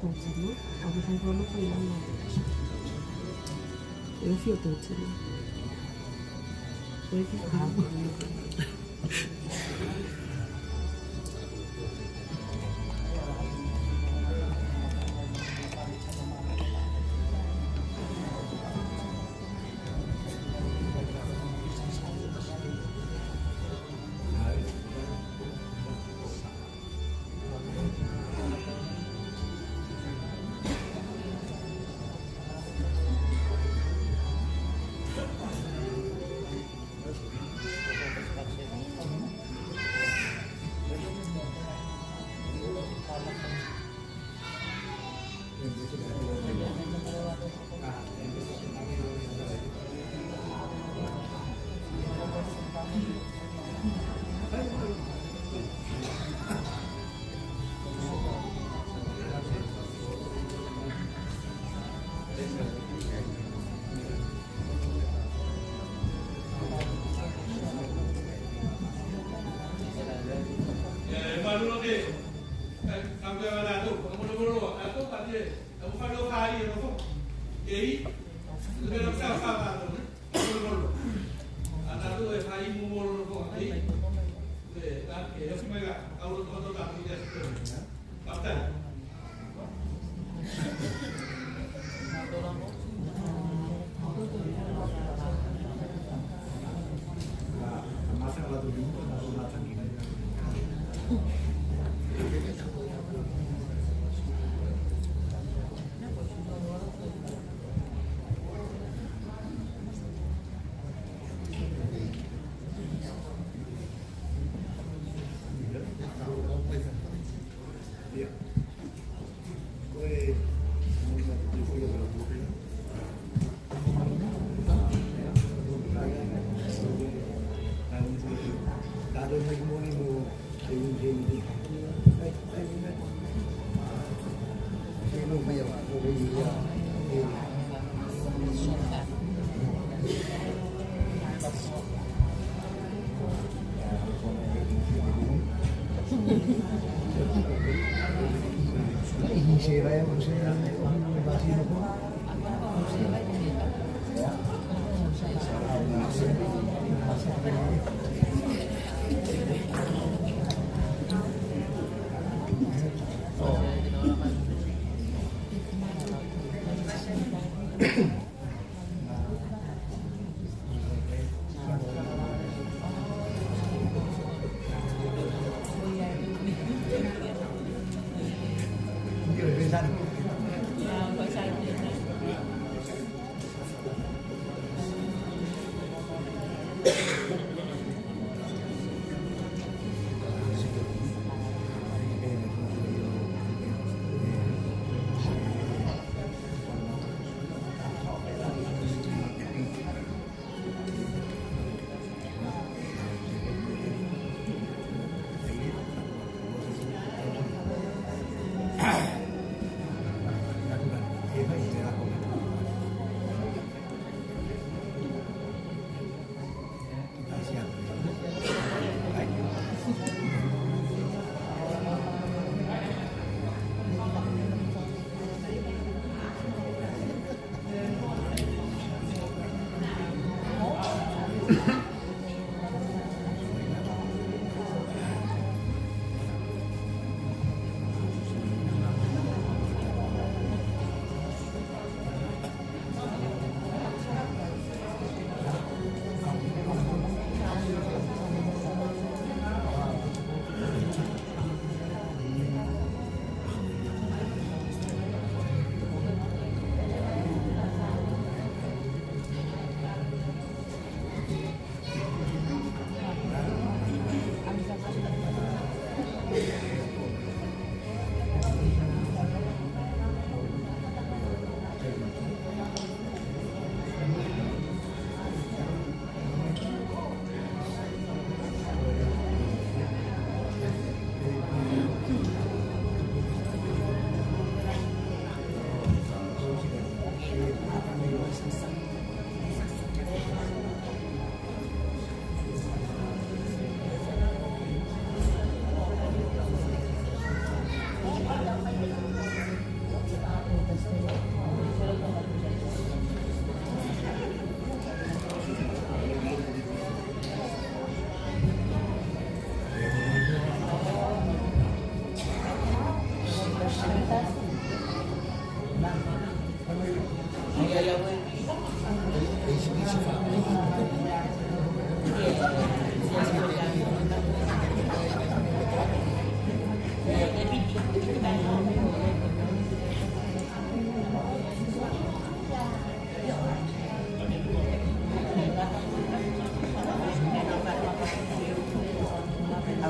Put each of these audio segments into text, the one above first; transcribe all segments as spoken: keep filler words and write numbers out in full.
Totino, a ko fai ko no fai lana. E ofi o totino. Ko e ki ka.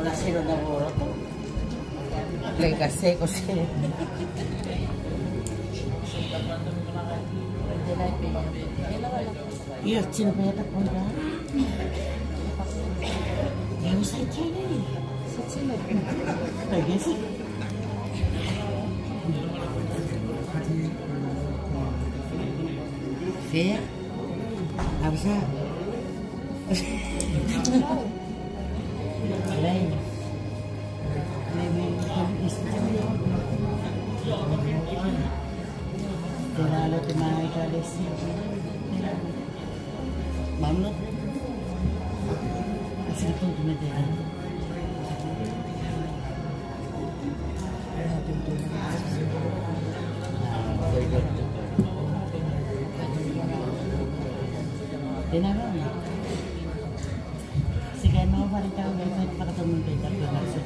Una sero na voroto. Le ka se ko se. Io, tino pe ta konta. Io, sa tino. Sa tino. Sa tino. Fe. Avisa. Mamnu. Así que tú me te Tena. Siga e mau fale tau, e fai fakatomu pe tau pe masu.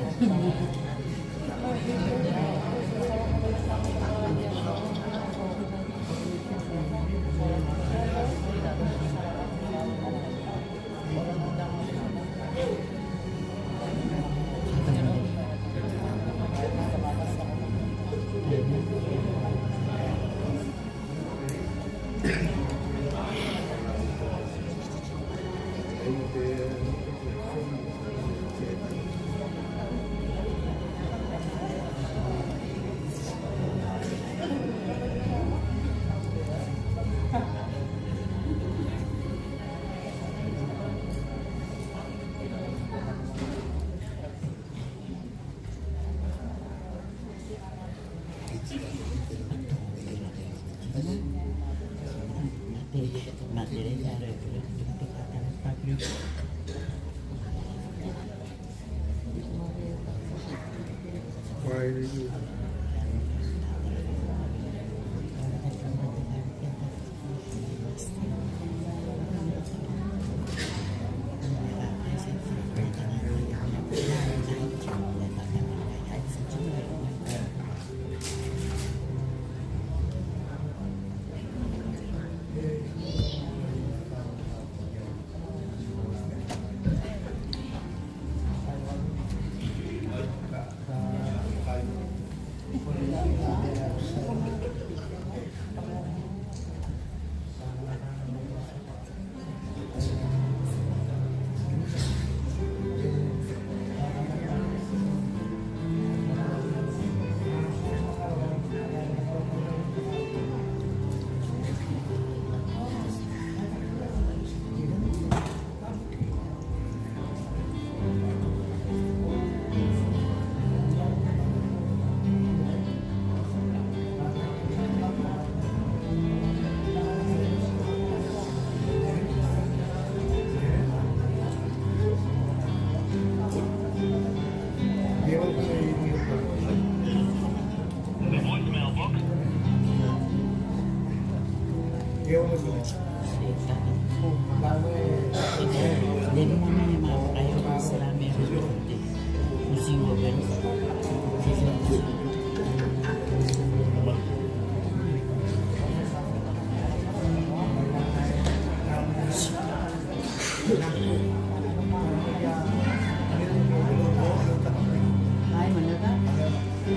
Ai, manata.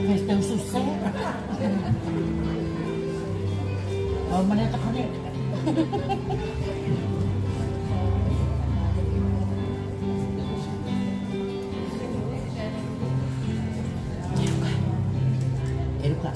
Festa ususa. Au manata kone. Eruka. Eruka.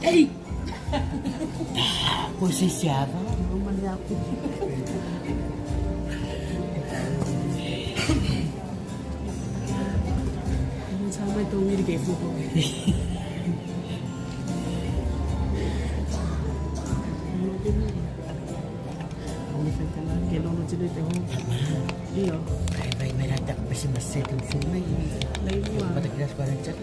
Ei! Ko se siava, no mane aku. Sa mai tou iri ke fuko. Ke lono tino te ho. Io. Kai vai mai la taku pese ma se tu fumai. Lai mua. Pata kilas kwa lencha.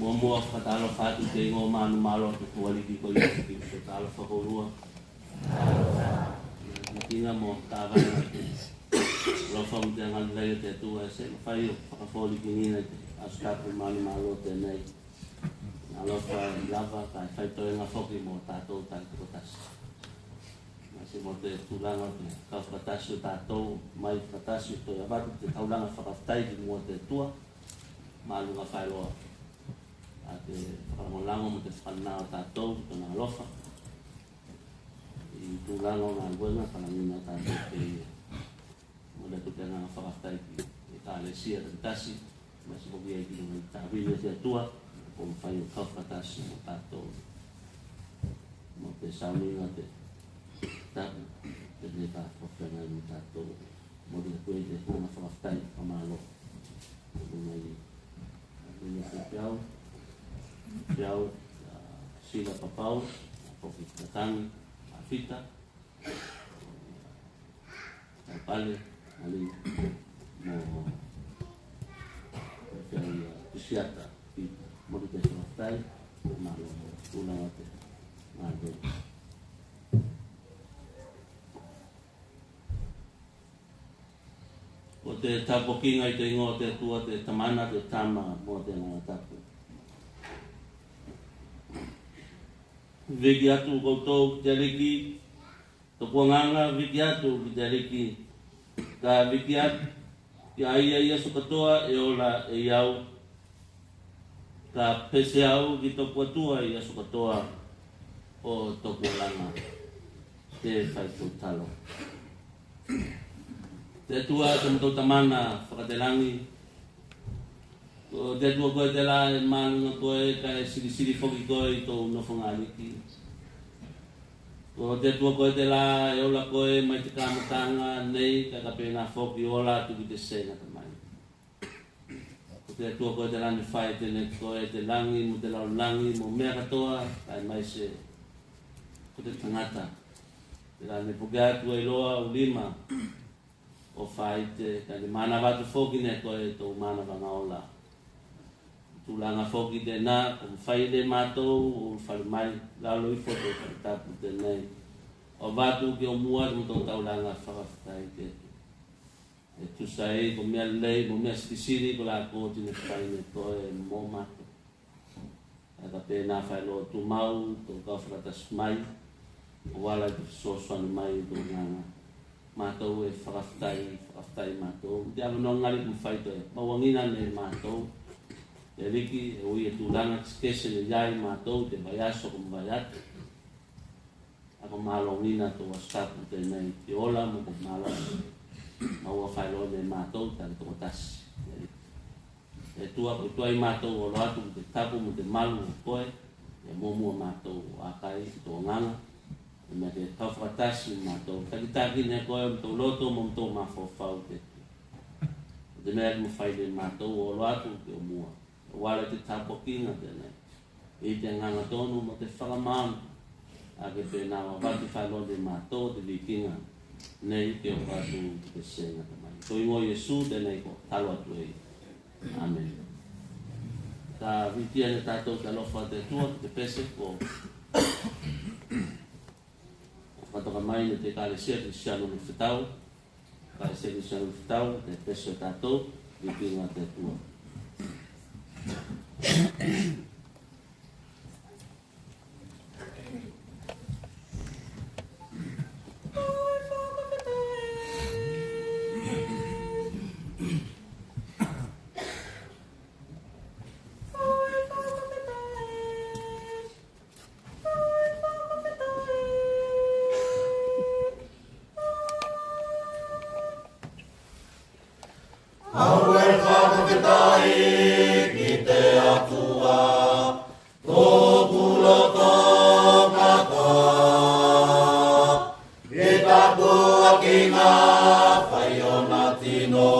Muamua, fakatalofa atu ki te igoa manumalo o te Tualili ko Iesu Keriso. Talofa koulua. Ia, talofa. Ia, talofa mo tavana. Alofa mo te agalelei o te Atua e se mafai o fakafoligigina i te Aso Tapu manumalo tenei. Alofa lava kae faitoega foki mo tatou takitokotasi. Maise mo te tulaga o te kau fakatasi o tatou, mai fakatasi o toe avatu te taulaga fakafetai ki mua o te Atua. Maluga faeloa a te fakalagolago mo te fakananā o tatou ki tona alofa i tulaga o galuega fakalagina o tatou pei. Mo le tupe agaga fakafetai ki ekalesia takitasi, maise foki ai ki luga i tavini o te Atua, ko mafai o kau fakatasi mo tatou. Mo te sauniga te tapu, tenei ka fakafeagai mo tatou. Mo le tupe agaga fakafetai fakamalo. Mo luga i tavini o te peau, peau, a, Sila Papau, a, foki Tatagi, a, Fita, Taupale, ali mo, mo te, a, Pisiata, Pita, mo te fakafetai, malo mo tulaga te, malo. Ko te tapuakiga i te igoa o te Atua te Tamana, te Tama, mo te Agaga Tapu. Viki atu koutou ki te Aliki, toku agaga viki atu ki te Aliki, ka viki atu ki a ia i aso katoa e ola ei au, ka pese au ki toku Atua i aso katoa o toku olaga. Te faitau talo. Te Atua, te motou Tamana fakatelagi, ko te Atua koe tela e maluga koe kae silisili foki koe i tou nofogaliki. Ko te Atua koe tela e ola koe mai te kamataga nei kae ka penā foki ola atu ki te se gata mai. Ko te Atua koe tela ne fai tenei koe te lagi mo te lalolagi mo mea katoa, kae maise ko te tagata tela ne puke atu ei loa ou lima o faite, kae ne manava atu foki ne koe tou manavaga ola. Tulaga foki tenā ko mafai ne matou o ulufale mai lalo ifo o tou fale tapu tenei o avatu ki ou mua te motou taulaga fakafetai. Te Atua, e tusa ei ko mea lei mo mea silisili kolā ko oti ne fai ne koe mo matou. Kae ka penā faeloa o tumau tou kau fakatasi mai o ala i te fesoasoani mai o tou Agaga. Matou e fakafetai, fakafetai matou i te avanoaga lei ko mafai o toe mauagina ne matou. Te Aliki, e ui e tulaga kesekese ne i ai matou i te vaiaso ko mavae atu. A ko malogina tou Aso Tapu tenei ki ola mo ko malosi. Maua faeloa ne matou takitokotasi. E Atua, ko tuai matou olo atu ki te tapu mo te malu o koe, ia muamua matou o akai ki tou Agaga. Te mea ke kau fakatasi matou, takitaki ne koe mo tou loto mo tou mafaufau. Te Atua, ko te mea ke mafai ne matou o olo atu ki ou mua. Auala i te tapuakiga tenei i te agaga tonu mo te fakamaoni. A ke penā o avatu faeloa ne matou te vikiga nei ke o atu ki te se gata mai. Ko igoa o Iesu tenei ko talo atu ei. Amene. Ka vikia ne tatou te alofa o te Atua ki te pese ko fakatoka mai ne te Ekalesia Kerisiano Nufitau. Ekalesia Kerisiano Nufitau, te pese o tatou, vikiga o te Atua. Au e fakafetai ki te Atua, toku loto katoa, i tapuakiga fai ona tino,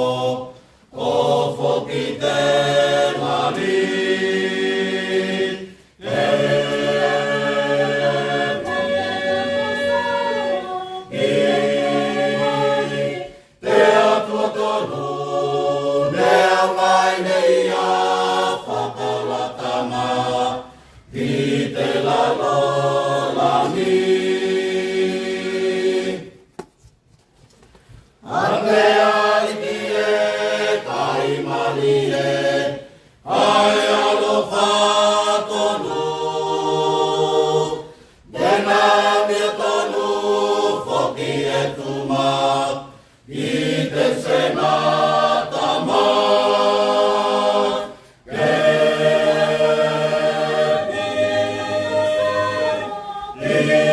ko foki te gali. Te Atua tonu, ne aumai nei a fakaola tama ki te lalolagi. Ake a ki Etuma, ki te Senatama. Ke pili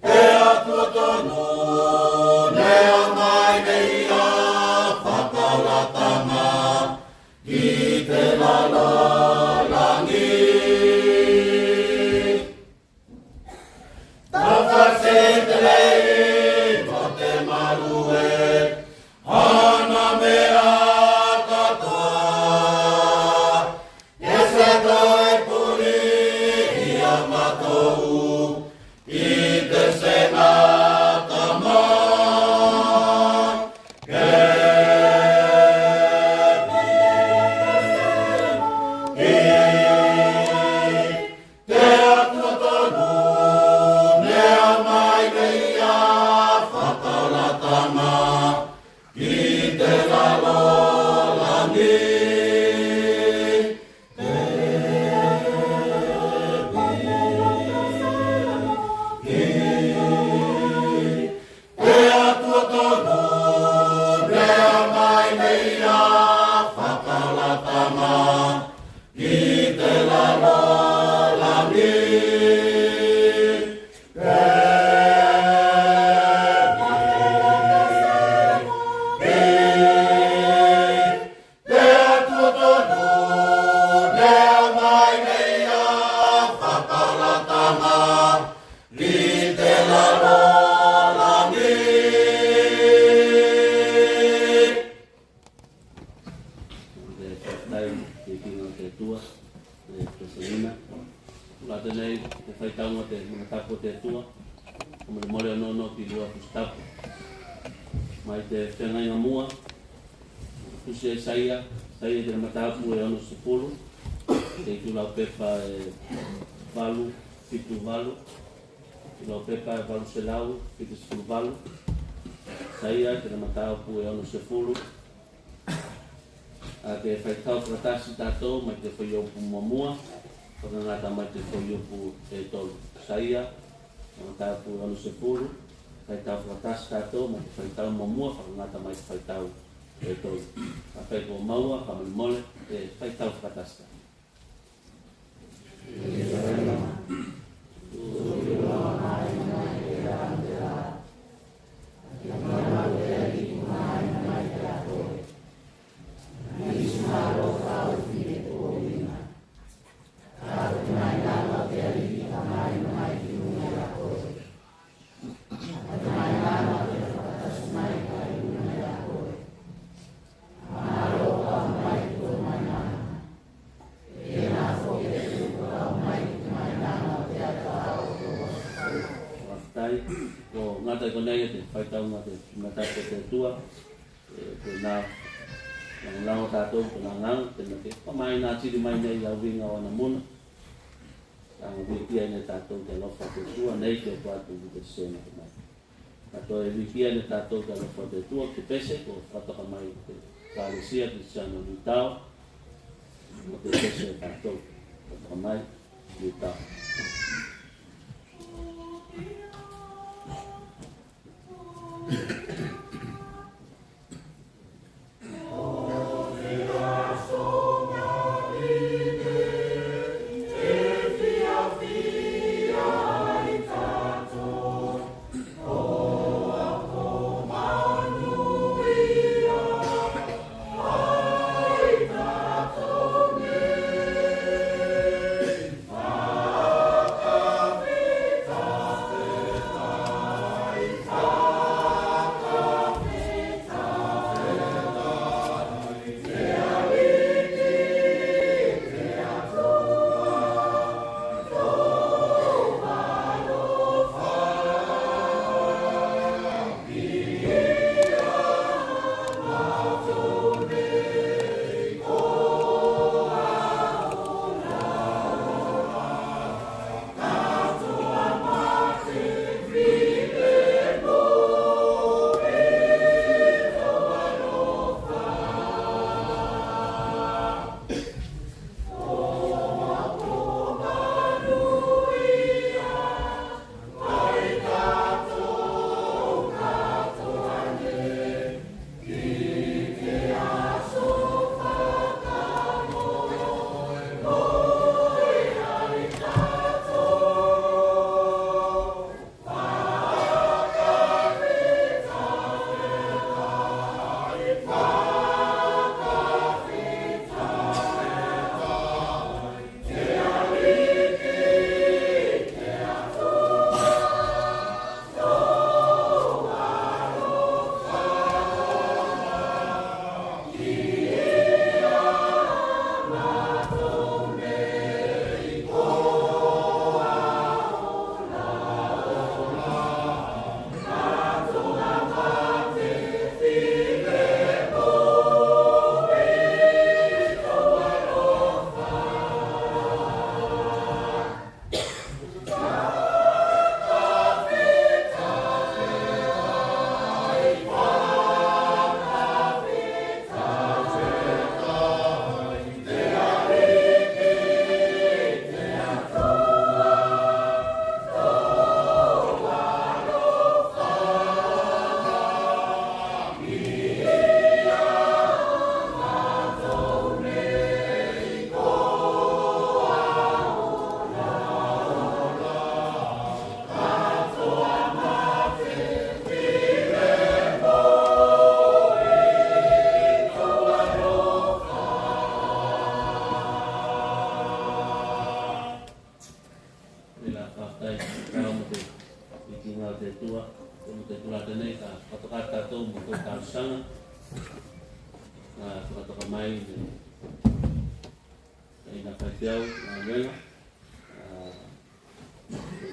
te Atua tonu, ne aumai nei a fakaolataga ki te lalolagi. Tafasi te lei mo te malue, ana mea katoa, ke se toe puli i a matou, i te Senatama. Ke pili te Atua tonu, ne aumai nei a fakaolataga ki te lalolagi. Ke pili te Atua tonu, ne aumai nei a fakaolataga ki te lalolagi. Ke pili te Atua tonu, ne aumai nei a fakaolataga ki te lalolagi. Te fakafetai ki te King o te Atua, te President. Lata nei te faitauga o te mataku o te Atua, ka molemole o nono ki lua Tusi Tapu. Mai te Feagaiga Mua, tusi a Isaia, Isaia te mataku e onosefulu, te itulau pepa e valu fitu valu, itulau pepa e valu selau fitu sefulu valu. Isaia te mataku e onosefulu. A ke faitau fakatasi tatou mai te fuaiupu muamua, fakagata mai te fuaiupu e tolu. Isaia, mataku e onosefulu, faitau fakatasi tatou mai te fuaiupu muamua, fakagata mai te fuaiupu e tolu. Kafai ko maua, ka molemole, e faitau fakatasi tatou. Fakafetai. Ko gata i konei a te faitauga o te mataku o te Atua. E, tena lagolago tatou, tena agaga, tena ke fakamāina atili mai nei a uiga o ana muna. Ka vikia ne tatou te alofa o te Atua, nei ke oko atu ki te sesega te mai. Ka toe vikia ne tatou te alofa o te Atua, ki te pese ko fakatoka mai te Ekalesia Kerisiano Niutao, ko te pese o tatou, fakatoka mai Niutao. Nga te tua, ko te tua tenei ka fakatoka tatou mo te talosaga. Nga fakatoka mai ne ina faifeau, nga vela.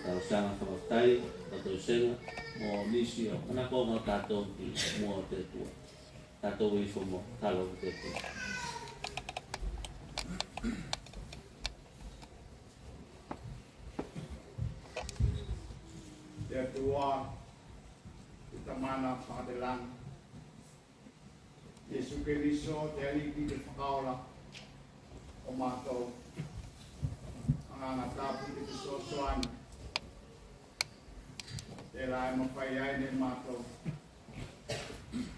Talosaga fakafetai, tatou sega mo nisi o manakoga tatou ki mua o te Atua. Tatou ifo mo talo ki te Atua. Te Atua, te Tamana fakatelagi. Iesu Keliso, te Aliki, te Fakaola o matou. Agaga Tapu, te fesoasoani. Tela e mafai ai ne matou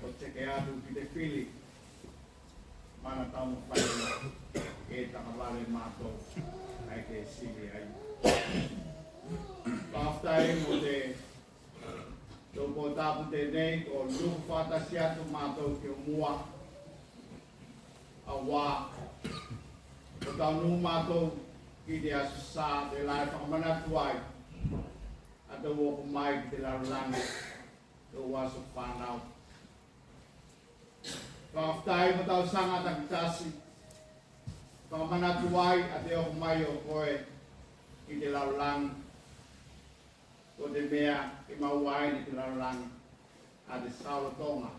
o teke atu ki te fili. Mana taumafai e takavale matou, kae ke sili ai. Fakafetai mo te tau po tapu tenei, ko luku fakatasi atu matou ki o mua. Auā ko taunu matou ki te Aso Sa, tela e fakamanatu ai a tou oko mai ki te lalolagi, tou aso fanau. Fakafetai mo tausaga takitasi, fakamanatu ai a te oko mai o koe ki te lalolagi. Ko te mea e maua ai ne te lalolagi a te saolotoga,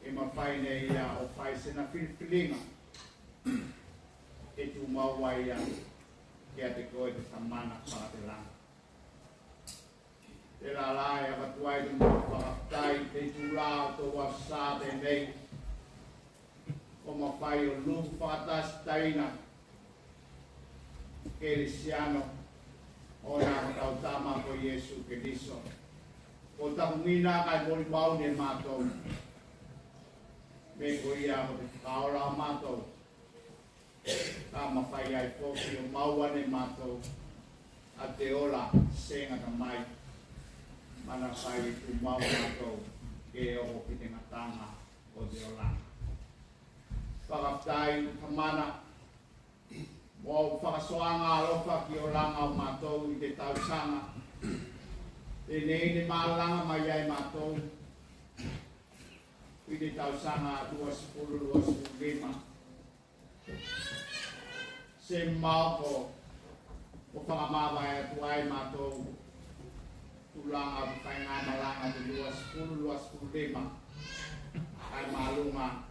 e mafai ne ia o fai sena filifiliga e tumau ai ia ki a te koe te Tamana fakatelagi. Tela la e avatu ai te mau fakafetai te itula o tou Aso Sa tenei, ko mafai o luku fakatasi taina Kelisiano, ona ko tau Tama ko Iesu Keliso. Ko taku mina kae molimau ne matou me ko ia ko te Fakaola o matou. Ka mafai ai foki o maua ne matou a te ola se gata mai. Mana fai e tumau matou ke oko ki te gataga o te olaga. Fakafetai Tamana mo au fakasoaga alofa ki olaga o matou i te tausaga tenei ne malolaga mai ai matou i te tausaga lua sefulu lua sefulu lima. Se maoko o fakamavae atu ai matou tulaga o te faigamalaga te lua sefulu lua sefulu lima. Ae maluga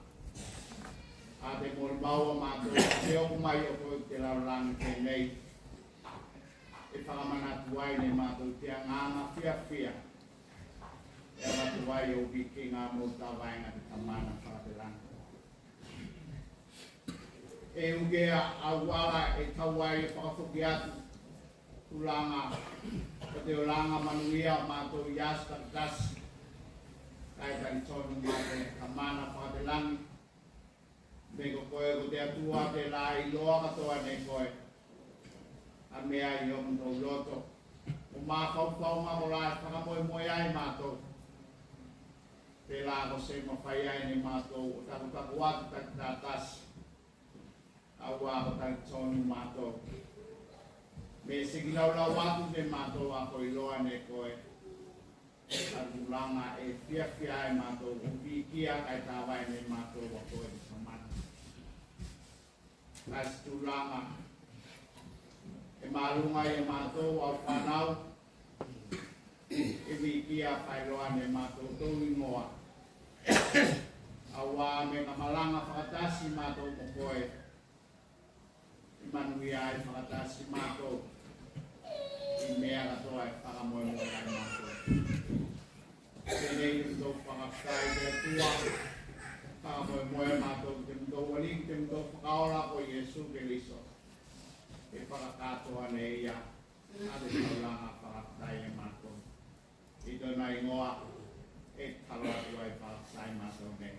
a te molimau a matou te oko mai o koe ki te lalolagi tenei, e fakamanatu ai ne matou te agaga fiafia e avatu ai ou vikiga mo tavaega te Tamana fakatelagi. E uke a auala e tau ai e fakafoki atu tulaga o te olaga manuia o matou i aso takitasi. Kae talitonu matou te Tamana fakatelagi, me ko koe ko te Atua tela e iloa katoa ne koe a mea i omotou loto. Mo mafaufauga kola e fakamoemoe ai matou. Tela ko se mafai ai ne matou o takutaku atu takitasi. Auā ko talitonu matou me se kilaulau atu ne matou a ko iloa ne koe a tulaga e fiafia ai matou o vikia kae tavae ne matou a koe te Tamana. Kae se tulaga e maluga i a matou au fanau e vikia faeloa ne matou tou igoa. Auā me ka malaga fakatasi matou mo koe e manuia ai fakatasi matou i mea katoa e fakamoemoe ai matou. Tenei te motou fakafetai te Atua, fakamoemoe matou te motou Aliki te motou Fakaola ko Iesu Keliso. E fakakatoa ne ia a te taulaga fakafetai a matou. I tona igoa e talo atu ai fakafetai matou nei.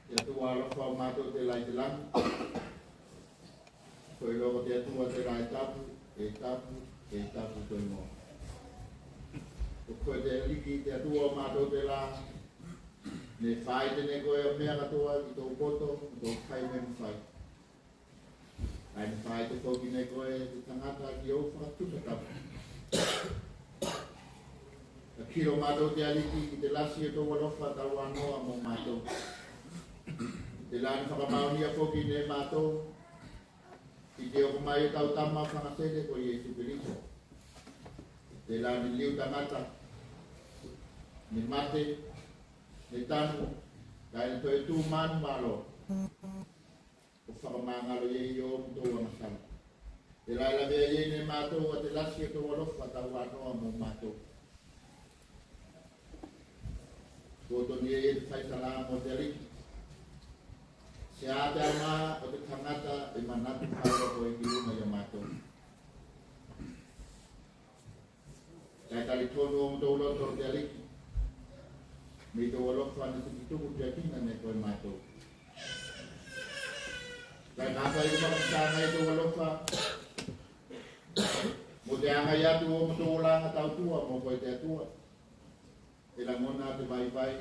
Te Atua alofa o matou tela i te lagi. Ko iloa ko te Atua tela e tapu, e tapu, e tapu koe mo. Ko koe te Aliki te Atua o matou tela. Ne faite ne koe a mea katoa ki tou poto, ki tou fai mea mafai. Kae ne faite foki ne koe te tagata ki ou fakatusa tapu. Kakilo matou te Aliki ki te lasi o tou alofa tauanoa mo matou. Telā ne fakamaonia foki ne matou ki te oko mai o tau Tama fagasele ko Iesu Keliso. Telā ne liu tagata, ne mate, ne tanu, kae ne toe tu manumalo. Ko fakamagalo i ei o motou agasala. Telā e lavea i ei ne matou a te lasi o tou alofa tauanoa mo matou. Ko tonu i ei e te faisala mo te Aliki. Se a te aoga o te tagata e manatu faeloa koe ki luga i a matou. Kae talitonu o motou loto te Aliki. Me i tou alofa ne tukituku te Atua ne koe matou. Kae kafai ko fakasaga i tou alofa mo te agai atu o motou olaga tautua mo koe te Atua. E lagona te vaivai.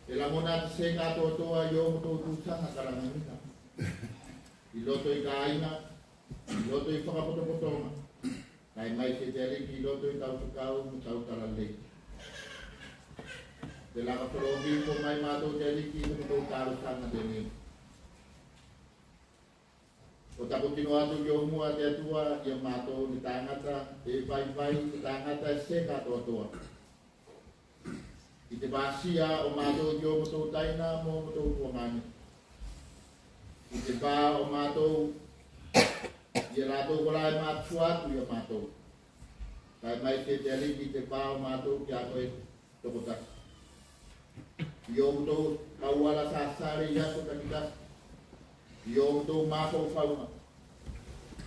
E lagona te sega atoatoa i o motou tusaga kalagagina. I loto i kaiga, i loto i fakapotopotoga. Kae maise te Aliki i loto i tau fekau mo tau talalei. Telā ka fologi ifo mai matou te Aliki i te motou talosaga tenei. Ko taku tino atu ki ou mua te Atua i a matou ne tagata e vaivai, ne tagata e sega atoatoa. I te vasia o matou ki o motou taina mo motou tuagane. I te va o matou i a latou kolā e matua atu i a matou. Kae maise te Aliki i te va o matou ki a koe tokotasi. I o motou auala sasale i aso takitasi. I o motou mafaufauga.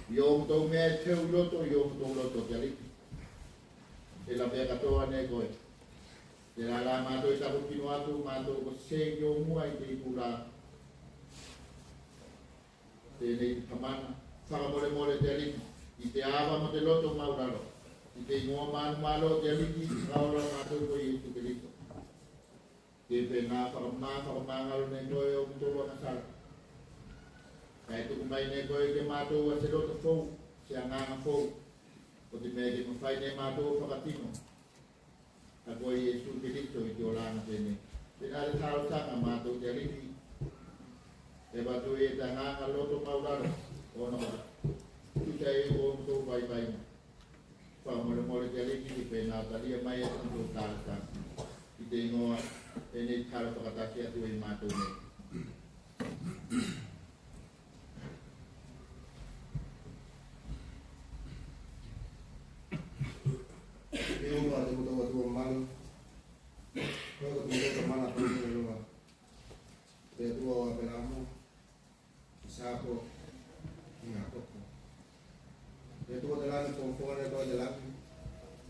I o motou mea e teu i loto, i o motou loto te Aliki. E lavea katoa ne koe. Telā la matou e taku tino atu, matou ko sese ki ou mua i te itula tenei, Tamana, fakamolemole te Aliki, i te ava mo te loto maulalo, i te igoa manumalo te Aliki, Fakaola o matou ko Iesu Keliso. Ke penā fakamā, fakamagalo ne koe o motou agasala. Kae tuku mai ne koe ki a matou a se loto fou, se agaga fou, ko te mea ke mafai ne matou o fakatino a koe Iesu Keliso i te olaga tenei. Tenā le talosaga a matou te Aliki. E avatu ei te agaga loto maulalo, ona ko tusa ei o motou vaivaiga. Fakamolemole te Aliki ke penā talia mai a motou talosaga. I te igoa tenei talo fakatasi atu ei matou nei. Te Atua, te motou Atua mamalu. Koe ko te motou Tamana tonu eiloa. Te Atua o Apelamo, Isaako, Iakopo. Te Atua telā ne fofoga ne koe te lagi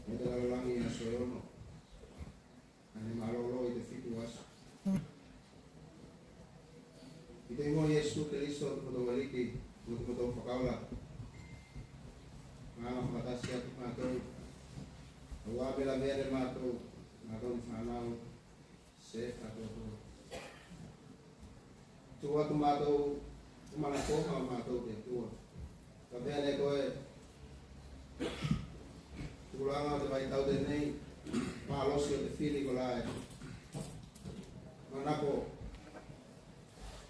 mo te lalolagi i aso e ono. Ane malolo i te fitu aso. I te igoa o Iesu Keliso, te motou Aliki mo te motou Fakaola. Agaga fakatasi atu matou. Auā me lavea ne matou, matou ne fanau sese atoatoa. Tuku atu matou ko manakoga o matou te Atua. Ka pea ne koe tulaga o te vaitau tenei, malosi o te fili kolā e manako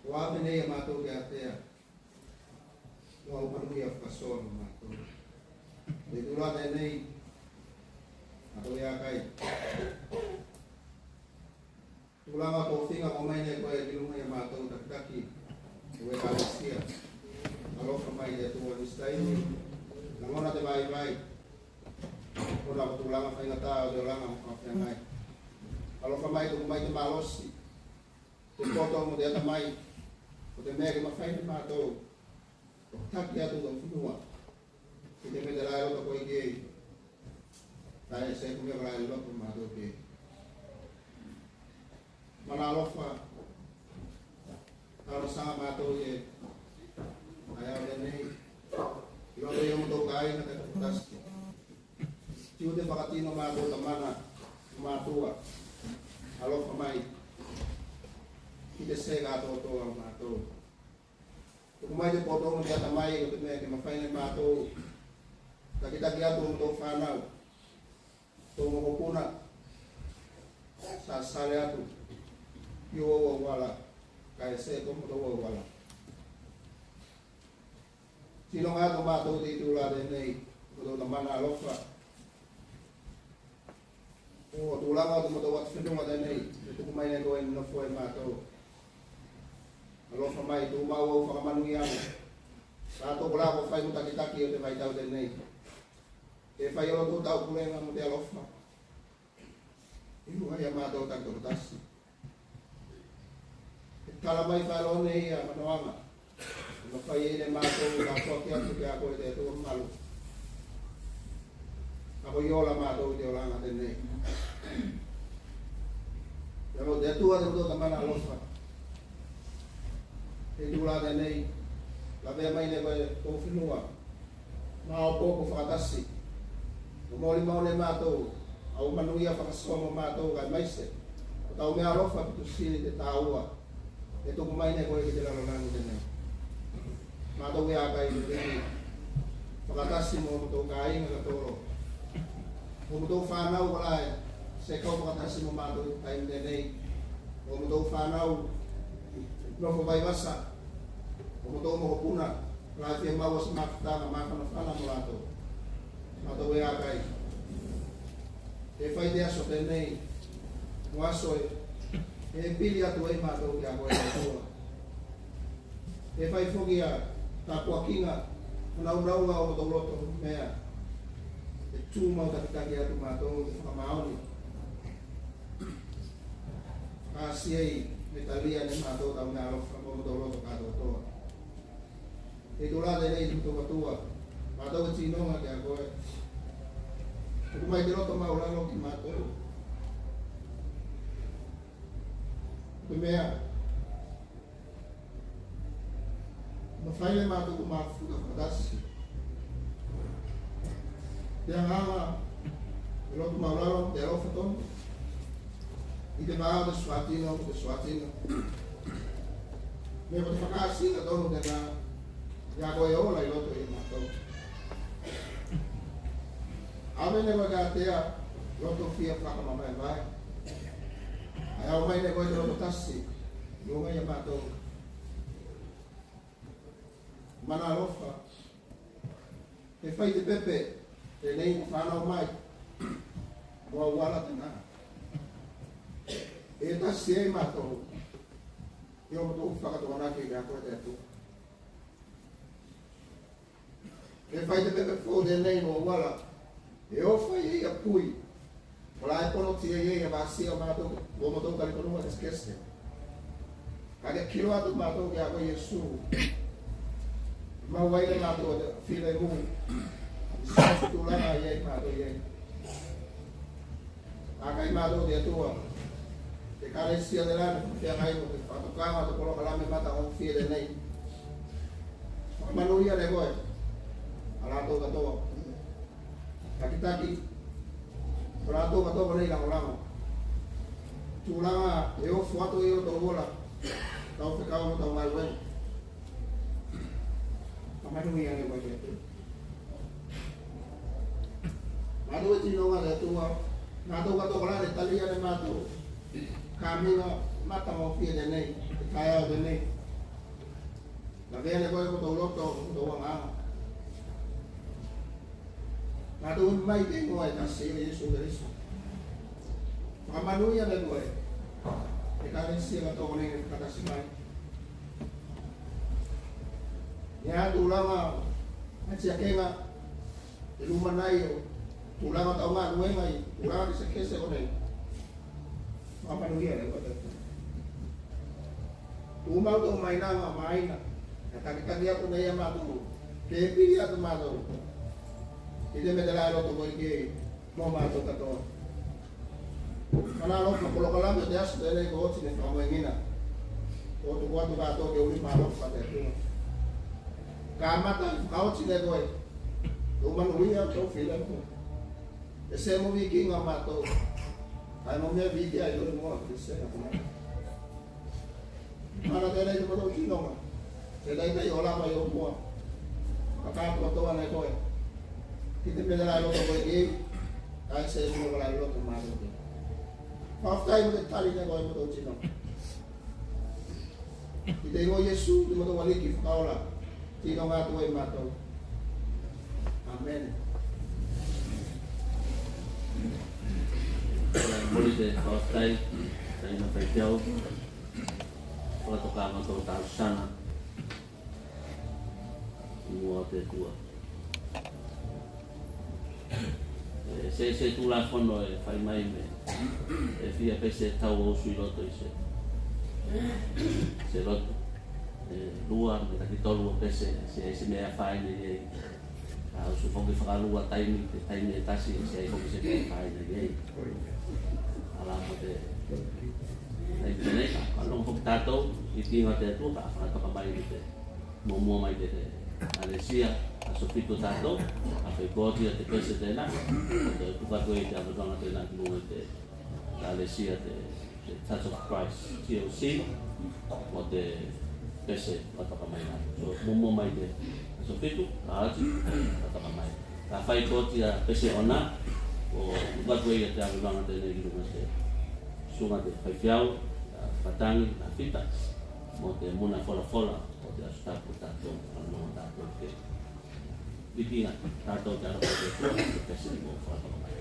o ave nei a matou ke atea. Ua manuia fakasoa mo matou. Te tulaga tenei, matou ia kai. Tulaga o tofiga ko mai ne koe ki luga i a matou takitaki o Ekalesia. Alofa mai te Atua nisi taimi. Lagona te vaivai. Ona ko tulaga faigata o te olaga mo fakafeagai. Alofa mai, tuku mai te malosi, te poto mo te atamai. Ko te mea ke mafai ne matou o taki atu tou fanua. Ki te mea telā e loto koe ki ei. Kae se ko mea kolā e loto matou ki ei. Mana alofa, talosaga matou i ei. Kae a tenei, i loto i o motou kaiga takitasi. Tiute fakatino matou Tamana, matua. Alofa mai ki te se katoatoa o matou. Tuku mai te poto ne te atamai, ko te mea ke mafai ne matou takitaki atu o matou fanau, tou mokopuna sa sale atu i ou auala, kae se ko matou auala. Tino atu matou i te itula tenei, ko tou Tamana alofa. O tulaga o te motou atufenua tenei, e tuku mai ne koe ne nofo ei matou. Alofa mai, tumau au fakamanuiaga. Matou kolā ko fai mo takitaki o te vaitau tenei. E fai o lotou taupulega mo te alofa i luga i a matou takitokotasi. E tala mai faeloa nei a manoaga. E mafai ei ne matou tapuaki atu ki a koe te Atua mamalu. Kae ko i ola matou i te olaga tenei. Ia mo te Atua te motou Tamana alofa. Te itula tenei, lavea mai ne koe tou fenua. Maopoopo fakatasi. Ko molimau ne matou au manuia fakasoa mo matou kae maise ko tau mea alofa pito sili te taua e tuku mai ne koe ki te lalolagi tenei. Matou e akai i te viki fakatasi mo motou kāiga katoa. Mo motou fanau kolā e se kau fakatasi mo matou i te taimi tenei. Mo motou fanau nofo vaivasa. Mo motou mokopuna kolā e fia maua se mafutaga mafanafana mo latou. Matou e akai. E fai te aso tenei mo aso e, e pili atu ei matou ki a koe te Atua. E fai foki a tapuakiga mo naunauga o motou loto mea e tumau takitaki atu matou te fakamaoni. Fakaasi ei me talia ne matou tau mea alofa mo motou loto katoatoa. Te itula tenei te motou Atua, matou e tinoga ki a koe. Tuku mai te loto maulalo ki a matou. Te mea mafai ne matou ko mafuta fakatasi. Te agaga, te loto maulalo, te alofa tonu. I te vā o te suā tino, o te suā tino. Me ko te fakaasiga tonu tenā i a koe e ola i loto i a matou. Ave ne koe katea loto fia fakamavaevae. Ae au mai ne koe te loto tasi i luga i a matou. Mana alofa. E fai te pepe tenei ko fanau mai mo auala tenā. E tasi ei matou i o matou fakatokanaki ki a koe te Atua. E fai te pepe fou tenei mo auala. E o fai ei a pui. Kolā e pono tia ei a vasia o matou, o matou talifonua kesekese. Kae ke kilo atu matou ki a koe Iesu. Maua ei ne matou te filemu i se tulaga i ei matou i ei. Akai matou te Atua. Te Ekalesia telā ne feagai mo te fakatokaga o te polokalame matagofie tenei. Fakamanuia ne koe a latou katoa. Takitaki o latou katoa konei lagolago. Tulaga e ofo atu ei o tou ola, tau fekau mo tau galuega. Fakamanuia ne koe te Atua. Matou e tinoga te Atua, matou katoa kolā ne talia ne matou kamiga matagofie tenei, te taeao tenei. Lavea ne koe ko tou loto, ko tou agaga. Matou e mai te igoa e tasi o Iesu Keliso. Fakamanuia ne koe te Ekalesia katoa konei ne fakatasi mai. Ia tulaga atiakega e lumanai o tulaga tau galuega i tulaga kesekese konei. Fakamanuia ne koe. Tumau tou mainaga maina e takitaki atu nei a matou, ke pili atu matou i te mea telā e loto koe ki ei mo matou katoa. Mana alofa, polokalame o te aso tenei ko oti ne fakamoegina. Ko tuku atu katoa ki ou lima alofa te Atua. Kamata i fakaoti ne koe tou manuia, tou filemu. E se mo vikiga o matou. Ai mo mea viti ai loa i mua, te sega. Ana tenei te motou tinoga. Tenei te o lava i o mua. Ka katoatoa ne koe. Ki te mea la loto koe ki ei. Kae se mea la loto matou ki ei. Fakafetai mo te tali ne koe motou tinoga. Ki te igoa o Iesu, te motou Aliki Fakaola. Tinoga atu ei matou. Amene. Moli te fakafetai, tai na faifeau. Fakatoka matou tausaga. Mua te tua. E, se, se tulafono e fai mai me, e fia pese e tau o usu i loto i se, se lotu. E, lua, me taki tolu o pese, se, se mea e fai nei ei. A usu foki fakalua taimi, te taimi e tasi, se ai foki se mea e fai nei ei. Ala mo te, taimi tenei, ka, ka logo foki tatou, i tiga te Atua, ka, ka toka mai i te, Muamua mai te Ekalesia, Aso Fitu tatou, a fai koti a te pese tena, o te tuku atu ei te avanoaga tena ki luga i te Ekalesia te, te Church of Christ, T O C, mo te pese fakatoka mai na. So, muamua mai te Aso Fitu, ka ati, fakatoka mai. Ka fai koti a pese ona, o tuku atu ei a te avanoaga tena ki luga te susuga te faifeau, a Fatagi, a Fita, mo te muna folafola, o te Aso Tapu tatou, a no tatou ke. Vikiga, tatou te alofa te Atua, te pese mo fakatoka mai.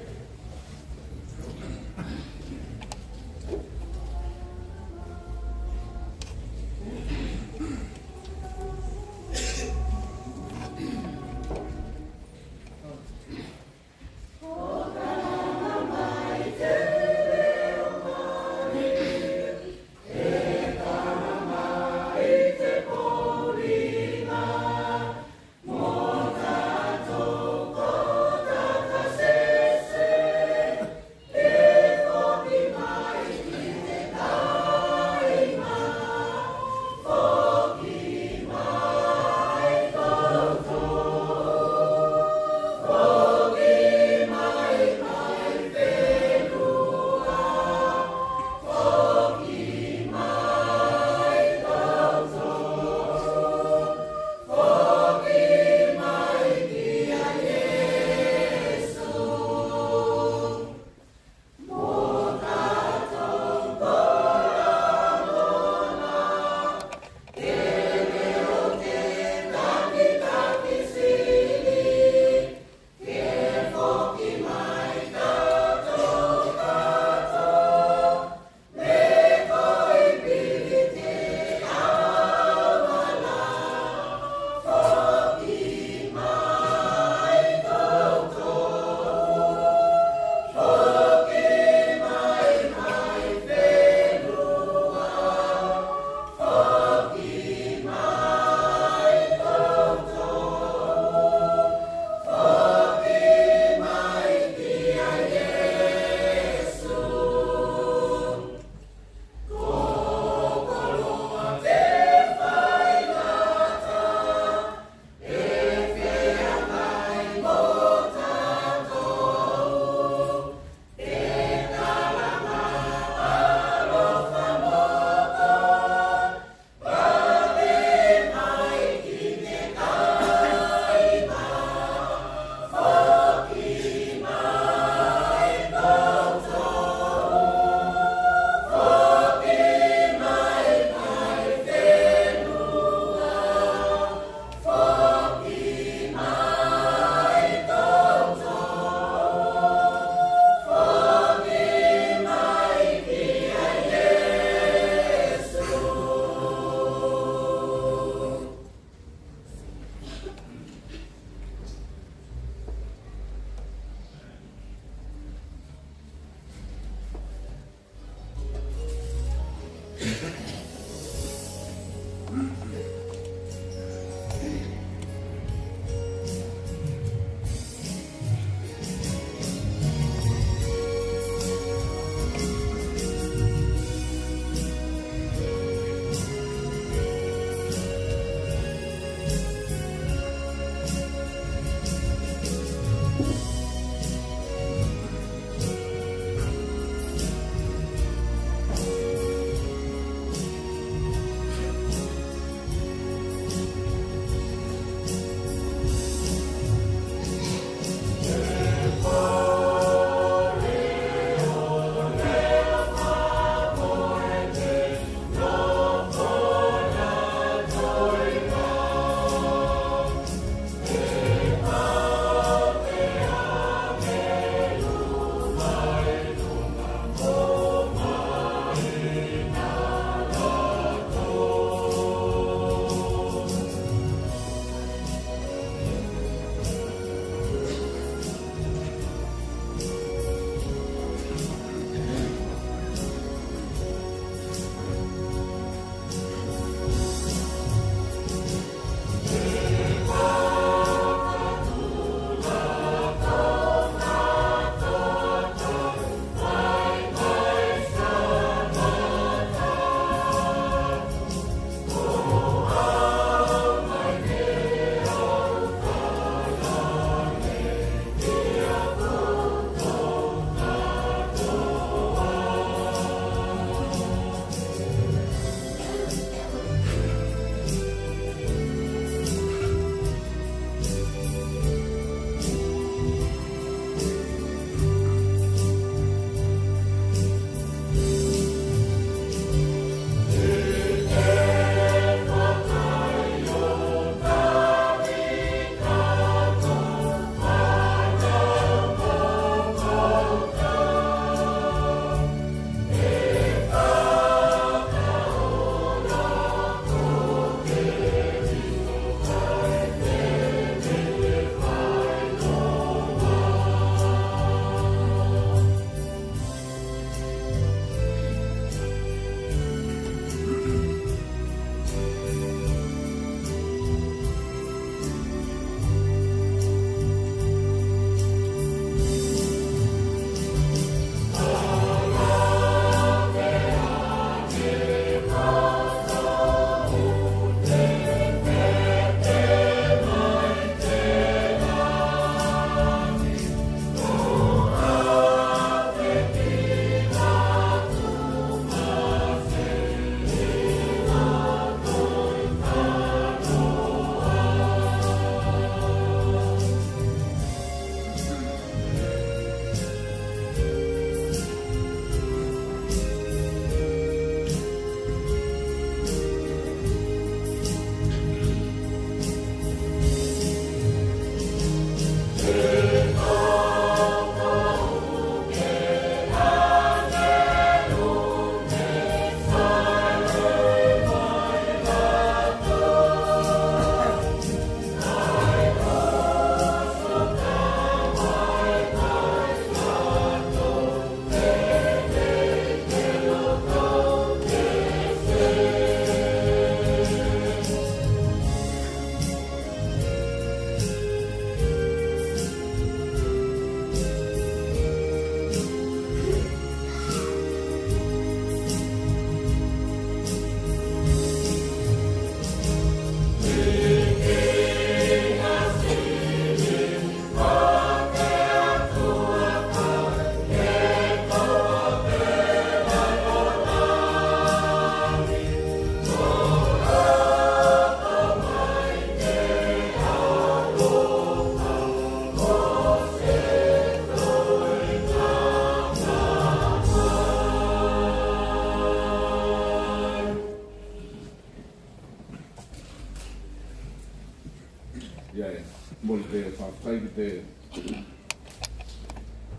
Ia e, mo te fakafetai ki te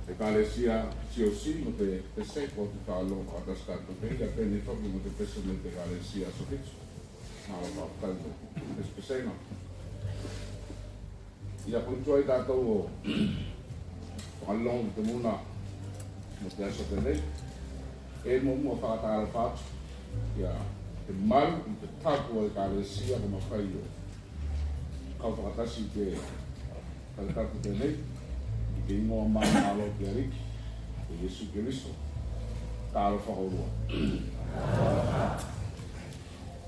Ekalesia T O C mo te pese ko te fakalogo fakatasi tatou pei, ia penei foki mo te pese mo te Ekalesia Aso Fitu. Malo fakafetai mo te pesepesega. Ia ko tuai tatou o fakalogo ki te muna mo te aso tenei. E muamua fakatalofa atu ia te malu i te tapu o Ekalesia ko mafai o kau fakatasi i te Tala tapu tenei, i te igoa mamalo o te Aliki, o Iesu Keliso. Talofa koulua.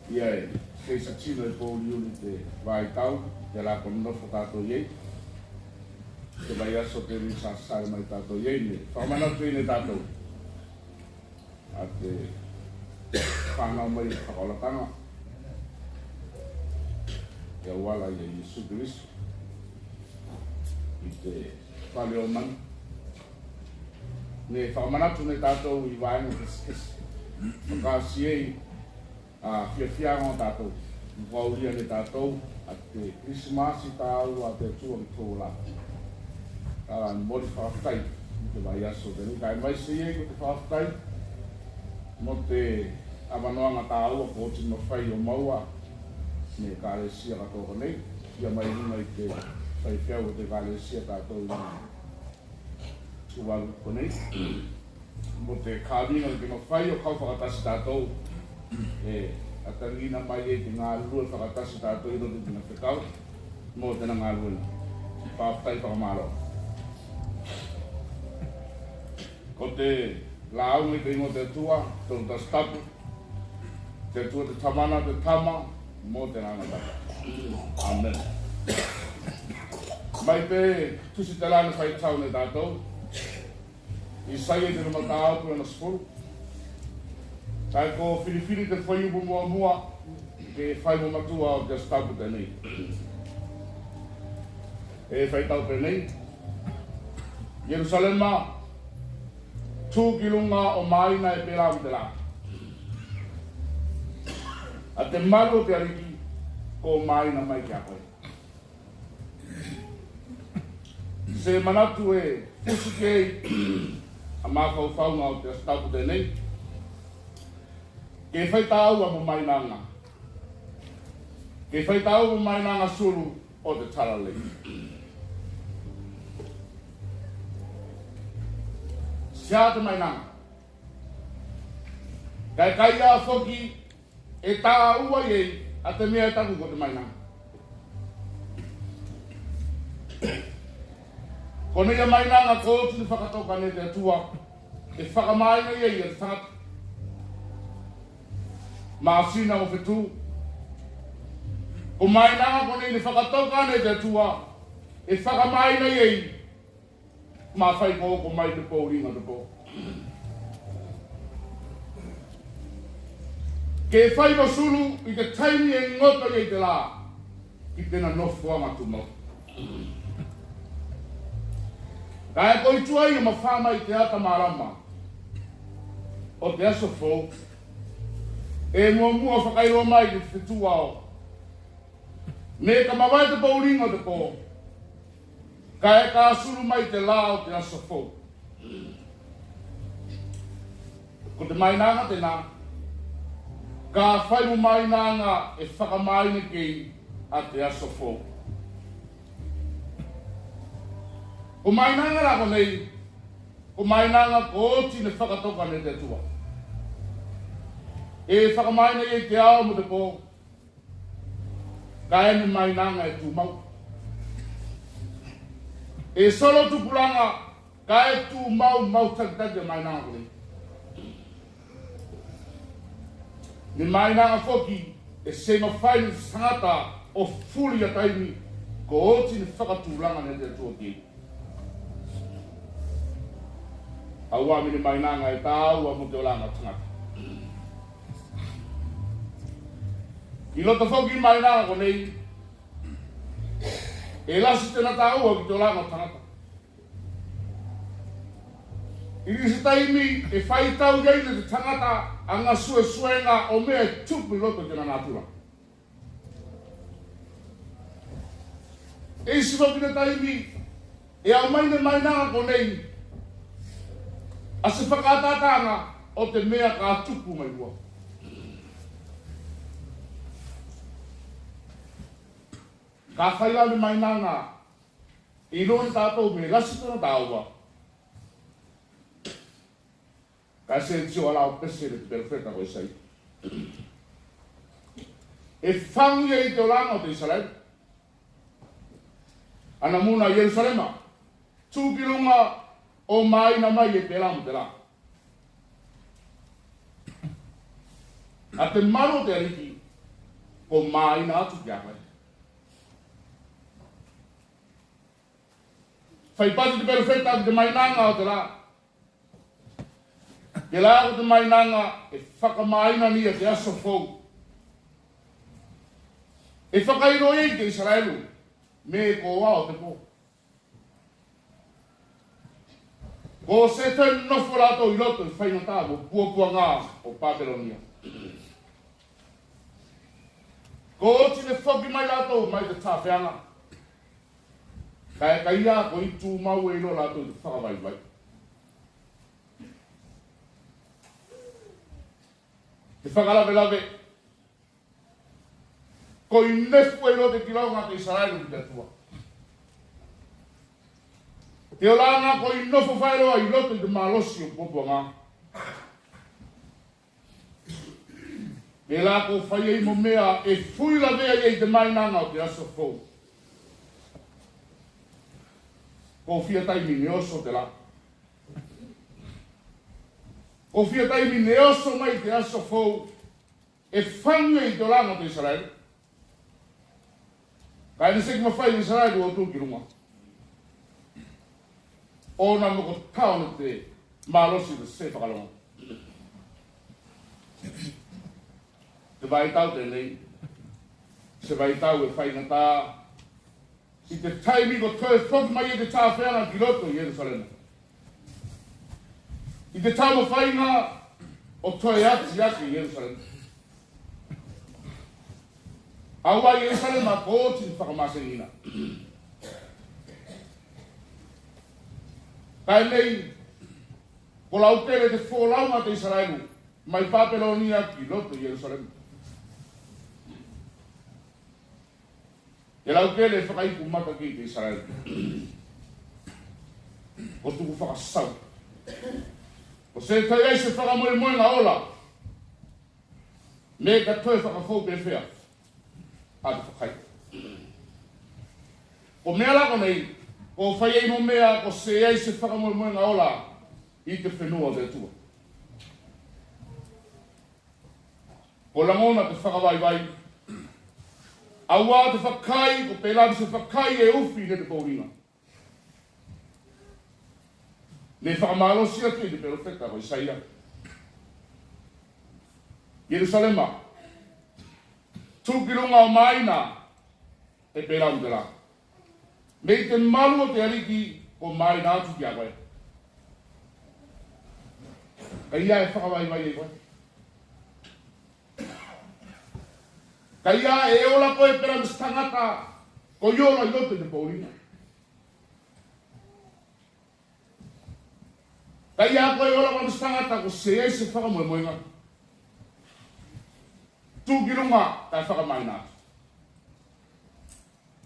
Ia e, se isi tino e pouliuli te vaitau, te la ko nofo tatou i ei. Te vaiaso tenei sa sasale mai tatou i ei ne fakamanatu ei ne tatou a te fanau mai o te fakaolataga e auala ia Iesu Keliso i te fale o manu. Ne fakamanatu ne tatou i vaega kesekese, fakaasi ei a fiafiaga o tatou, ne fakaulia ne tatou a te Kilisimasi taua a te Atua ki tou ola. A, moli fakafetai i te vaiaso tenei, kae maise i ei ko te fakafetai mo te avanoaga taua ko oti ne mafai o maua ne Ekalesia katoa konei, ia mai luga i te faifeau o te Ekalesia tatou i Tuvalu konei. Mo te kaviga ke mafai o kau fakatasi tatou. E, atalina mai ei te galue fakatasi tatou i loto i tena fekau mo tena galue. Fakafetai fakamalo. Ko te lauga i te igoa o te Atua, Tolu Tasi Tapu, te Atua te Tamana, te Tama, mo te Agaga Tapu. Amene. Mai te tusi tela ne faitau ne tatou, Isaia te lima mataupu e ono sefulu. Kae ko filifili te fuaiupu muamua ke fai mo matua o te Aso Tapu tenei. E faitau penei: Ierusalema, tu ki luga o maina e pela mo te la. A te malu o te Aliki ko maina mai ki a koe. Se manatu e fusi ki ei a mafaufauga o te Aso Tapu tenei. Ke fai taua mo mainaga. Ke fai taua mo mainaga sulu o te talalelei. Se a te mainaga. Kae kai a foki e taua i ei a te mea e taku ko te mainaga. Konei a mainaga ko oti ne fakatoka ne te Atua e fakamaina i ei a te tagata. Masina mo fetu. Ko mainaga konei ne fakatoka ne te Atua e fakamaina i ei. Mafai ko oko mai te pouliga o te po. Ke fai mo sulu i te taimi e goto i ei te la ki tena nofoaga tumau. Kae koi tuai o mafai mai te ata malama o te aso fou. E muamua fakailoa mai te fetu ao. Me ka mavae te pouliga o te po. Kae ka sulu mai te la o te aso fou. Ko te mainaga tena, ka fai mo mainaga e fakamaina ki ei a te aso fou. Ko mainaga la konei, ko mainaga ko oti ne fakatoka ne te Atua e fakamaina i ei te ao mo te po. Kae ne mainaga e tumau. E solo tupulaga, kae tumau mau takitaki a mainaga konei. Ne mainaga foki e se mafai ne te tagata o fuli a taimi ko oti ne fakatulaga ne te Atua ki ei. Aua me ne mainaga e taua mo te olaga o tagata. I loto foki mainaga konei, e lasi tena taua ki te olaga o tagata. I lisi taimi e faitau i ei ne te tagata a gasuesuega o mea e tupu i loto i tena natura. E isi foki ne taimi e aumai ne mainaga konei a se fakaatataga o te mea ka tupu mai lua. Kafai la ne mainaga e iloa ne tatou me lasi tona taua, kae se tio a la o pese ne te perofeta ko Isaia. E fagu ia i te olaga o te Isalaelu, ana muna Ierusalema, tu ki luga o maina mai e pela mo tela. A te malu o te Aliki ko maina atu ki a koe. Fai pati te perofeta ki te mainaga o tela. Tela ko te mainaga e fakamaina ne ia te aso fou. E fakailoa i te Isalaelu me ko ao te po. Ko se toe nofo latou i loto i faigata mo puapuaga o Papelonia. Ko oti ne foki mai latou mai te tafeaga. Kae kaia ko i tumau eiloa latou i te fakavaivai. Te fakalavelave, ko i nefu eiloa te kiloga a te Isalaelu ki te Atua. Te olaga ko i nofo faeloa i loto i te malosi o puapuaga. Tela ko fai ei mo mea e fui lavea i ei te mainaga o te aso fou. Ko fia taimi ne oso tela. Ko fia taimi ne oso mai te aso fou e fagu ei te olaga o te Isalaelu. Kae ne seki mafai ne Isalaelu o tu ki luga. Ona mo ko tao ne te malosi o te se fakalogo. Te vaitau tenei, se vaitau e faigata i te taimi ko toe foki mai ei te tafeaga ki loto i Ierusalema. I te taumafaiga o toe ati ake i Ierusalema. Aua Ierusalema ko oti ne fakamasigina. Kae nei, ko laukele te folauga a te Isalaelu mai Papelonia ki loto i Ierusalema. E laukele e fakaiku mata ki te Isalaelu. Ko tuku fakasau. Ko se toe ai se fakamoemoega ola. Me ka toe fakafou pefea a te fakai. Ko mea la konei, ko fai ei mo mea ko se ai se fakamoemoega ola i te fenua o te Atua. Ko lagona te fakavaivai. Aua te fakai, ko pela mo se fakai e ufi ne te pouliga. Ne fakamalosi atu ei te perofeta ko Isaia. Ierusalema, tu ki luga o maina e pela mo tela. Me i te malu o te Aliki ko maina atu ki a koe. Kaia e fakavaivai ei koe. Kaia e ola koe pela mo se tagata ko i ola i loto i te pouliga. Kaia koe ola pela mo se tagata ko se ai se fakamoemoega. Tu ki luga kae fakamaina atu.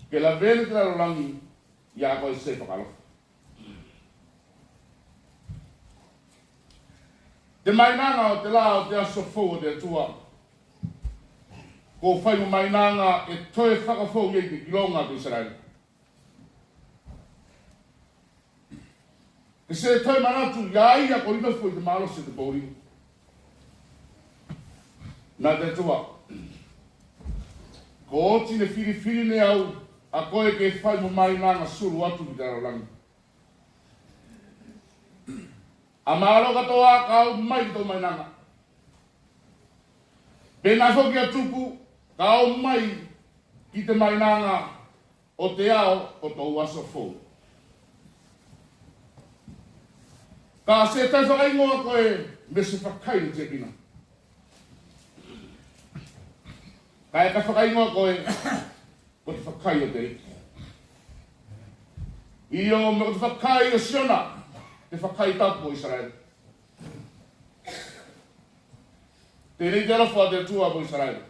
Ke lavea ne te lalolagi i a koe se fakaalofa. Te mainaga o te la o te aso fou o te Atua. Ko fai mo mainaga e toe fakafou i ei te kiloga a te Isalaelu. Ke se toe manatu i a ia ko i nofo i te malosi o te pouliga. Na te Atua, ko oti ne filifili ne au a koe ke fai mo mainaga sulu atu ki te lalolagi. A malo katoa ka o mai ki tou mainaga. Penā foki a tupu ka o mai ki te mainaga o te ao o tou aso fou. Ka se toe fakaigoa koe me se fakai ne tiakina. Kae ka fakaigoa koe ko te fakai o te Aliki. Io, me ko te fakai o Siona, te fakai tapu o Isaraelu. Tenei te alofa o te Atua mo Isaraelu.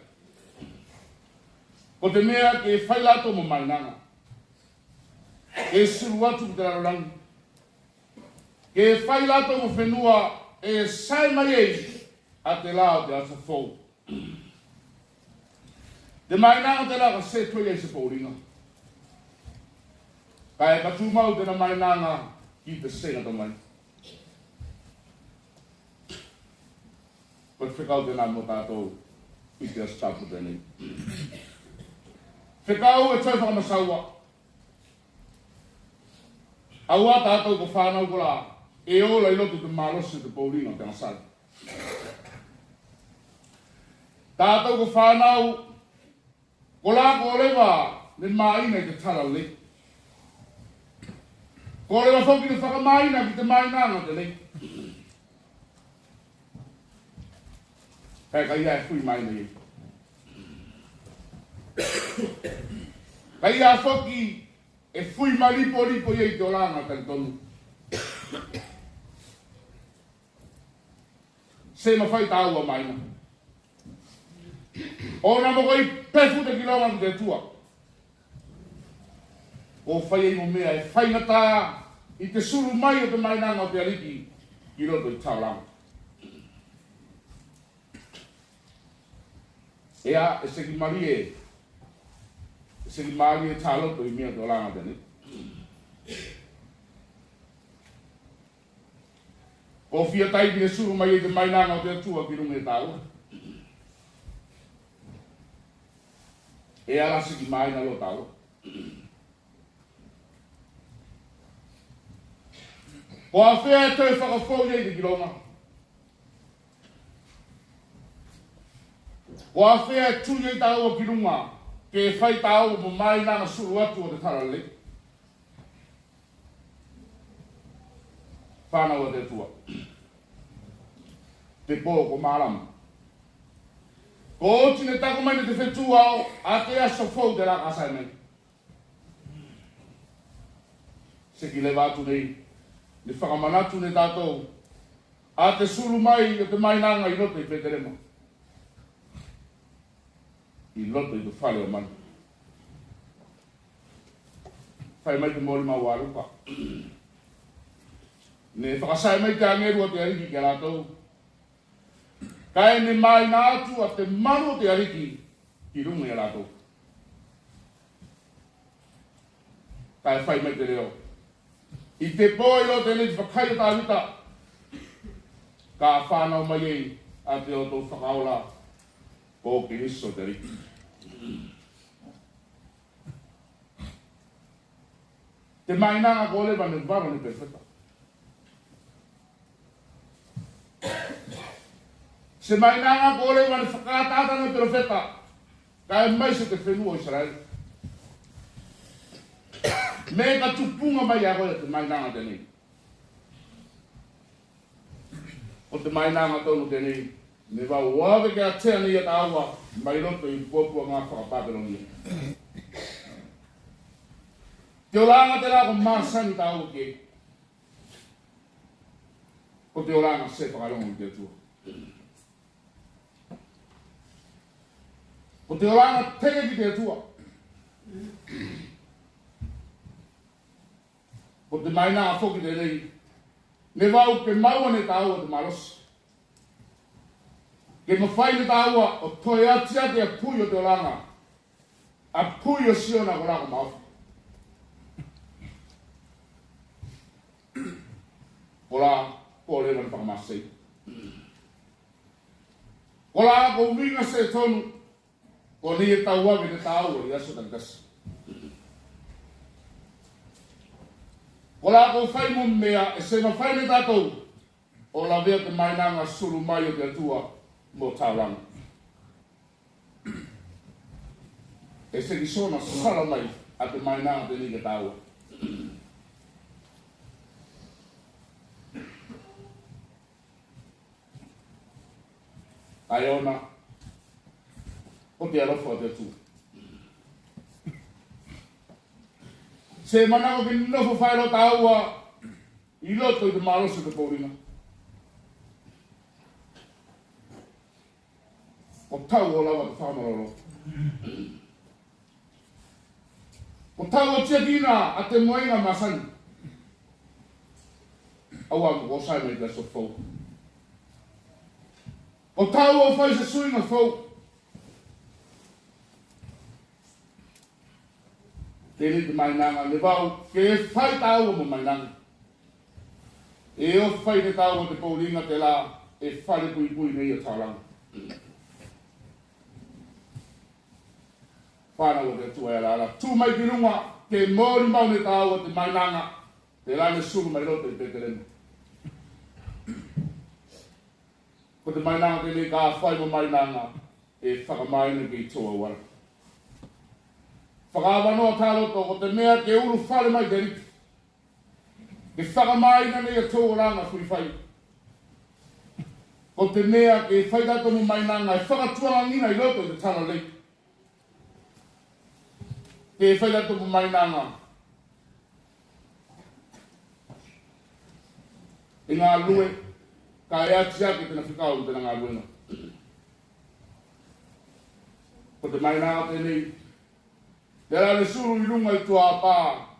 Ko te mea ke fai latou mo mainaga, ke sulu atu ki te lalolagi, ke fai latou mo fenua e sae mai ei a te la o te aso fou. Te mainaga tela ka se toe i ai se pouliga, kae ka tumau tena mainaga ki te sega tomai. Ko te fekau tena mo tatou i te Aso Tapu tenei. Fekau e toe fakamasaua. Aua tatou ko fanau kola e ola i loto i te malosi o te pouliga o te agasala. Tatou ko fanau kola ko leva ne maina i te tala lei. Ko leva foki ne fakamaina ki te mainaga tenei. Kae ka ia e fui mai nei. Ka ia foki e fui malipolipo i ei te olaga talitonu. Se mafai taua maina. Ona mo koi pefu te kiloga ki te Atua. Ko fai ei mo mea e faigata i te sulu mai o te mainaga o te Aliki ki loto i taulaga. Ea, e seki malie, e seki malie taloto i mea o te olaga tenei. Ko fia taimi e sulu mai ei te mainaga o te Atua ki luga i taua. E ala seki maina loa taua. Ko afea e toe fakafou i ei te kiloga? Ko afea e tu i ei taua ki luga ke fai taua mo mainaga sulu atu o te tala lei? Fanau a te Atua, te po ko malama. Ko oti ne taku mai ne te Fetua o, a te aso fou tela ka sae mai. Seki leva atu nei ne fakamanatu ne tatou a te sulu mai o te mainaga i loto i Petelema, i loto i te fale o manu. Fai mai te molimau a Luka, ne fakasae mai te agelu a te Aliki ki a latou, kae ne maina atu a te manu o te Aliki ki luga i a latou. Kae fai mai te leo, i te po i loa tenei te fakai o Tavita, ka fanau mai ei a te outou Fakaola, ko Keriso te Aliki. Te mainaga ko leva ne valo ne perofeta. Se mainaga ko leva ne fakaataata ne perofeta, kae maise te fenua o Isaraelu. Me ka tupuga mai a koe te mainaga tenei. Ko te mainaga tonu tenei, ne vau o ave ke atea ne ia taua mai loto i puapuaga fakaPapelonia. Te olaga tela ko masani taua ki ei. Ko te olaga se fakalogo ki te Atua. Ko te olaga tele ki te Atua. Ko te mainaga foki tenei, ne vau ke maua ne taua te malosi. Ke mafai ne taua o toe atiate a pui o te olaga, a pui o Siona kola ko maofa. Kola ko leva ne fakamasei. Kola ko uiga se tonu, konei e tauave ne taua i aso takitasi. Kola ko fai mo mea e se mafai ne tatou o lavea te mainaga sulu mai o te Atua mo taulaga. E seki sona sala mai a te mainaga tenei ki a taua. Kae ona ko te alofa o te Atua. Se manako ke nofo faeloa taua i loto i te malosi o te pouliga. Ko taua lava te fakamalolo. Ko taua tiakina a te moega masani. Aua mo ko sai mai te aso fou. Ko taua o fai se suiga fou. Tenei te mainaga ne vau ke fai taua mo mainaga. E ofo fai ne taua te pouliga telā e falepuipui ne ia taulaga. Fanau o te Atua e alaala, tu mai ki luga ke molimau ne taua te mainaga telā ne sulu mai loto i Petelema. Ko te mainaga tenei ka fai mo mainaga e fakamaina ki tou auala. Fakaavanoa taloto, ko te mea ke ulufale mai te Aliki. Ke fakamaina ne ia tou olaga fuifai. Ko te mea ke fai tatou mo mainaga e fakatuagagina i loto i te talalelei. Ke fai tatou mo mainaga e galue kae ati ake tena fekau mo tena galuega. Ko te mainaga tenei telā ne sulu i luga i tuapa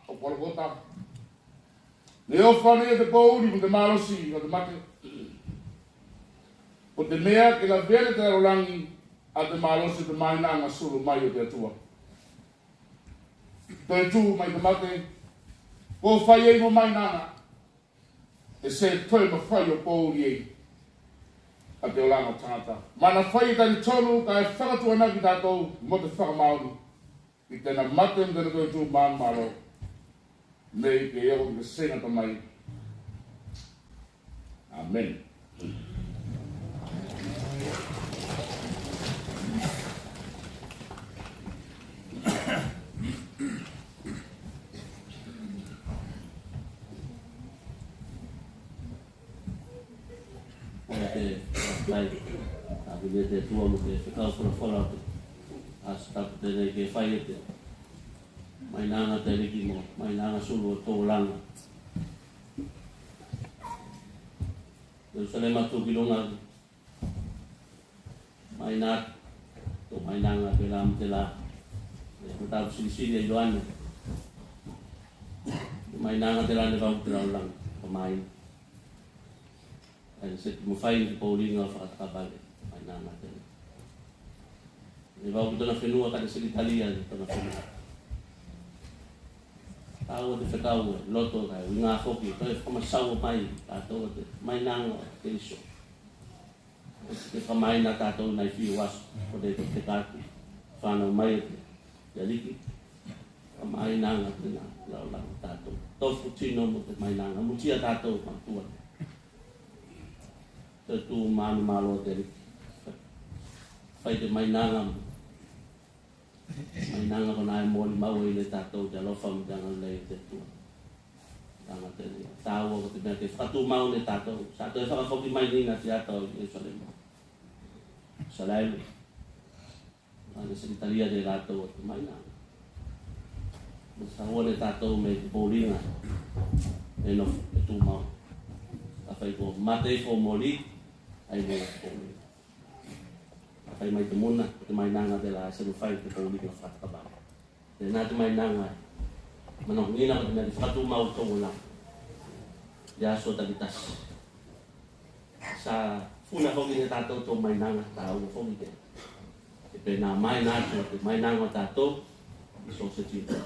o Kolokota. Ne ofo ne ia te pouli mo te malosi o te mate. Ko te mea ke lavea ne te lalolagi a te malosi o te mainaga sulu mai o te Atua. Toe tu mai te mate, ko fai ei mo mainaga. E se toe mafai o pouli ei a te olaga o tagata. Manafai e talitonu kae fakatuanaki tatou mo te fakamaoni i tena mate mo tena toetu manumalo. Nei ke oko ki te sega tamai. Amene. Ko te tai a ki te Atua mo te fekau folafola o te Aso Tapu tenei ke fai e te mainaga te Aliki mo mainaga sulu o tou olaga. Ierusalema tu ki luga, maina tou mainaga pelā mo telā. E matau silisili a Ioane. Mainaga telā ne vau telā olaga ka maina. Ae se ki mafai ki pouliga fakatakavale mainaga tenei. Ne vau ki tona fenua kae ne seki talia ne tona fenua. Taua te fekau e loto kae uiga foki e toe fakamasaua mai tatou a te mainaga o Keriso. Te fakamaina tatou nai fiu aso, ko te fekau fanau mai o te Aliki. Fakamainaga tena laulaga tatou. Tofu tino mo te mainaga, mutia tatou ma tua. Te tu manumalo te Aliki. Fai te mainaga mo mainaga konā e molimau ei ne tatou te alofa mo te agalelei o te Atua. Mainaga tenei, taua ko te mea ke fakatumau ne tatou. Sa toe fakafoki mai nei na tiata o Ierusalema. Isalaelu. Ae ne seki talia ne latou a te mainaga. Mo te saua ne tatou me te pouliga e nofo e tumau. Kafai ko mate ifo o moli, ai mo te pouliga. Kafai mai te muna, ko te mainaga telā e se mafai te pouliga fakatakavale. Tenā te mainaga e manakogina ko te mea ke fakatumau tou olaga. I aso takitasi sa funa foki ne tatou tou mainaga, taua foki ke e penā mai na atu a te mainaga o tatou i so se tino.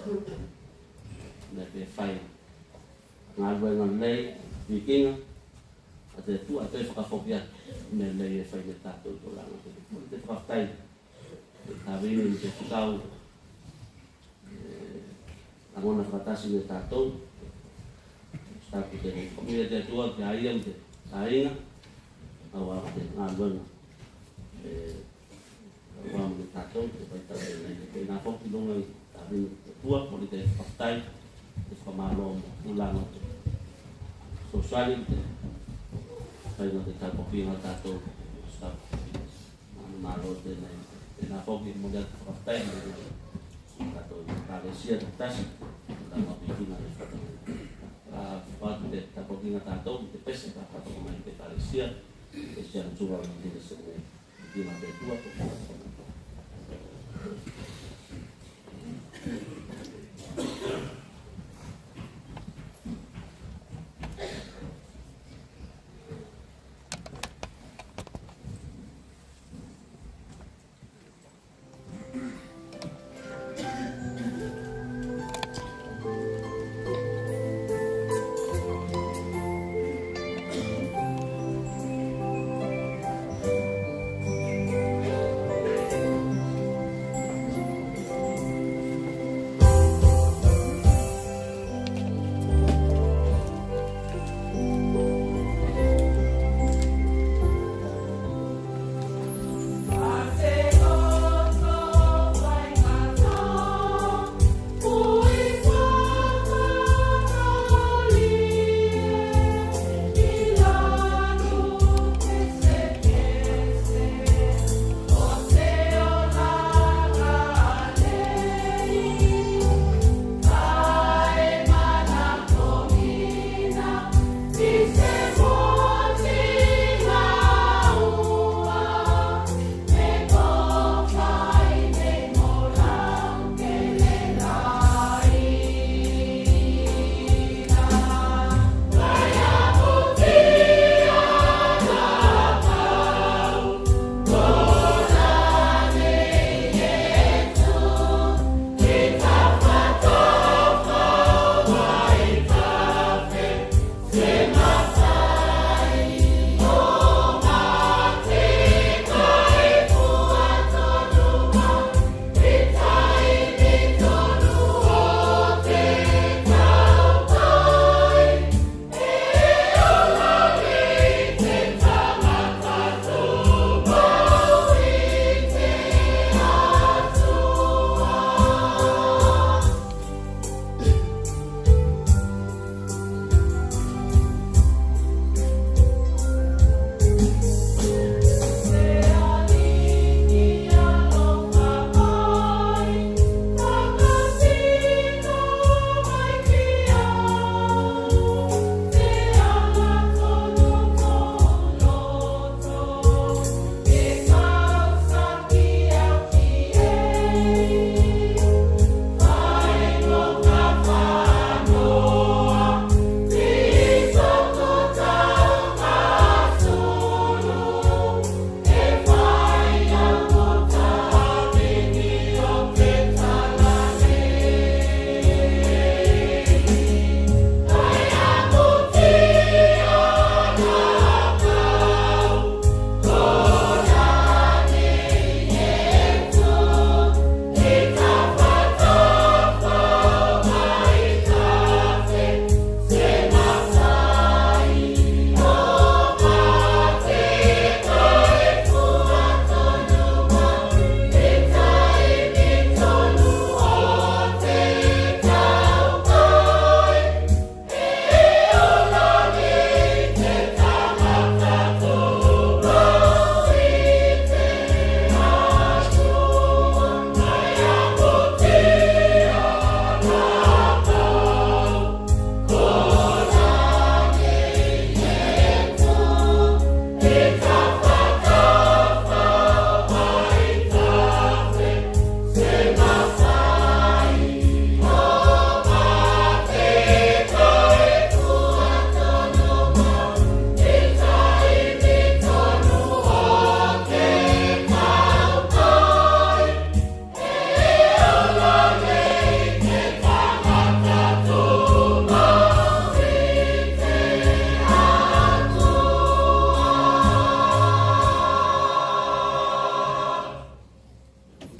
Mea ke fai galuega lei, vikiga a te Atua, a te fakafoki atu mea lei e fai ne tatou i te olaga. Te fakafetai. Tavini mo te fekau e lagona fakatasi ne tatou. Start te komia te Atua ki a ia mo te aiga. Aua mo te galuega e aua mo te tatou te faitau nei. Tenā foki luga i tavini mo te Atua, mo te fakafetai, te fakamalo mo tulaga o te sosoani, te faiga o te tapuakiga tatou. Start. Malo tenei, tenā foki mo te fakafetai mo tatou ekalesia takitasi, Tama pigina te fata. A, fatu te tapuakiga tatou ki te pese ka fatu mai te Ekalesia. Te sia tua mai te sene. Pigina te tua.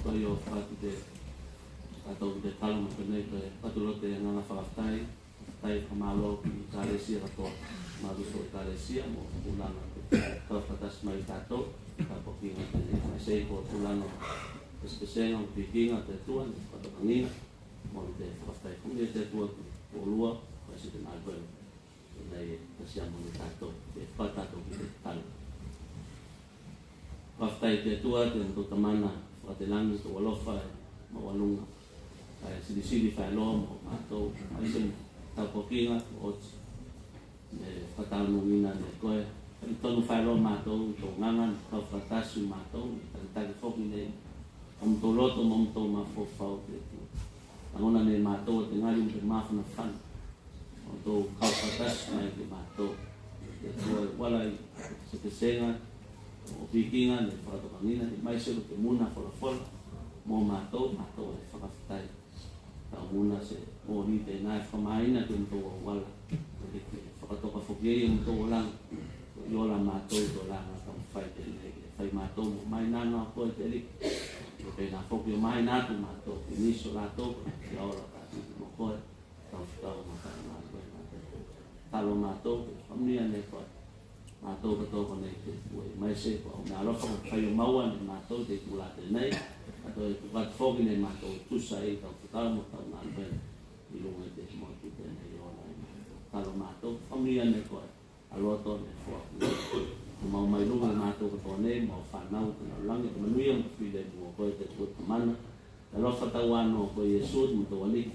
Ko ia o fatu te tatou te talo ma penei pe fatu loa te agaga fakafetai. Fakafetai fakamalo ki Ekalesia katoa, ma uso Ekalesia mo tulaga tau fakatasi mai tatou. Ka poki ga penei, e sei ko tulaga pesepesega o pikiga te Atua ne fakatokagina. Mo te fakafetai foki ne te Atua ki Kolua, President Albert. Nei e tasi amo ne tatou, e fa tatou ki te talo. Fakafetai te Atua, te motou Tamana fakatelagi, tou alofa e maualuga. Kae silisili faeloa mo matou, ae se tapuakiga oti. E fakataunugina ne koe. Talitonu faeloa matou i tou agaga, ne kau fakatasi matou, ne takitaki foki nei. Mo motou loto, mo motou mafaufau te Atua. Lagona ne matou o te gali mo te mafanafana. Mo tou kau fakatasi mai ki matou. Te Atua e auala i se pesega o vikiga ne fakatokagina, i maise ko te muna folafola mo matou, matou e fakafetai. Tau muna se moli tena e fakamaina ki motou auala. Ke fakatoka foki ei motou olaga. I ola matou i tulaga taumafai tenei, e fai matou mo maina o koe te Aliki. Ko pena foki o maina atu matou, i nisi o latou, ke ola tatou mo koe. Tau fetau mo tau galuega. Talo matou, ke fakamia ne koe matou katoa konei te Atua, i maise ko au mea alofa ka fai o maua ne matou te itula tenei. Kae toe tuku atu foki ne matou e tusa ei tau fetau mo tau galuega i luga i te motu tenei o nei. Talo matou, fakamia ne koe a loto ne foaki. Ko mau mai luga i matou katoa nei, mau fanau te lalolagi, ko manuia mo filemu o koe te Atua Tamana. Alofa tauano ko Iesu te motou Aliki.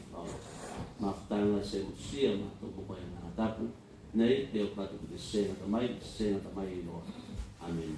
Mafutaga se musia matou mo koe i Agaga Tapu nei, ke oko atu ki te sese gata mai, sese gata mai eiloa. Amene.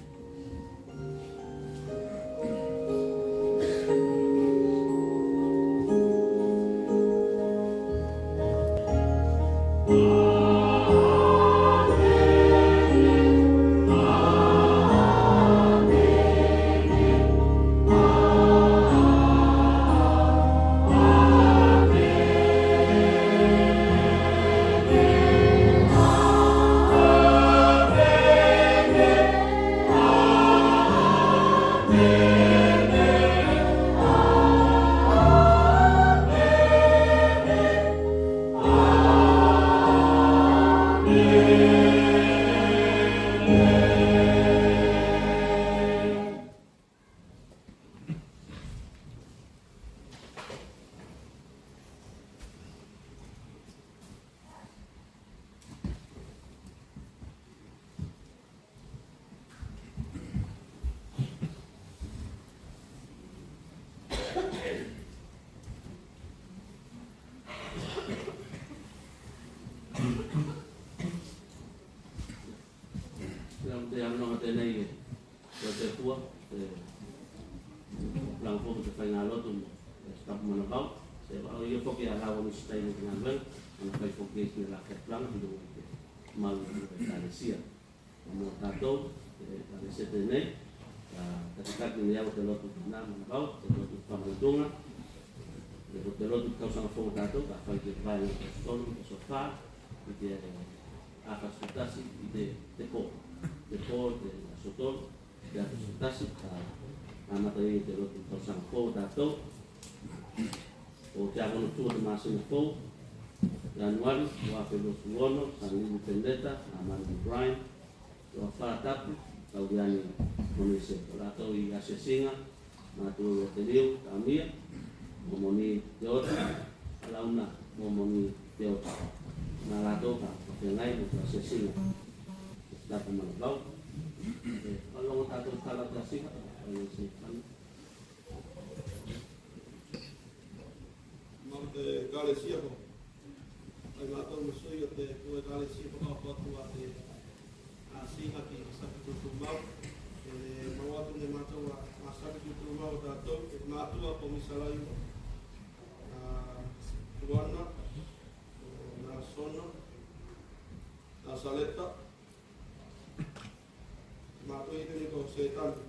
Ia, ko te avanoaga tenei e, ko te Atua, e, laga foki te faiga lotu mo, e, Tapu Manavau, se vaa o ia foki a lau o nisi tai mo te galuega, ana fai foki i te la kapulaga, ki luga i te mau o te Ekalesia. Mo tatou, e, Ekalesia tenei, a, takitaki nei au te lotu tena Manavau, te lotu fakamanatunga, e, ko te lotu tausaga fou tatou, ka fai te vaega tolu, te sofa, i te, e, afa sefulu tasi, i te, te po, te po, te aso tolu, te afa sefulu tasi, ka, amata i te lotu tausaga fou tatou, o te Aoga Tua te masina fou, Ianuari, ua afe lua sefulu ono, San Lili Peneta, Amani Brian, Toafa Tapu, Kauliani Monise, ko latou i asiasiga, matua i Waterloo, Taumia, mo Moni Teota, Alauna, mo Moni Teota. Na latou ka, ka feagai mo te asiasiga. Tapu Manavau. E, ka logo tatou tala te asiga, ka, ka, Mau te Ekalesia ko. Ai matou mo sui o te Ekalesia fakaopoopo a te asiga ki Masaki Tutumau. E mau atu ne matou a Masaki Tutumau o tatou, e matua ko Misa Laiva, a, Tuana, o Nasona, Nasaleta, Matou i te nei ko Setani.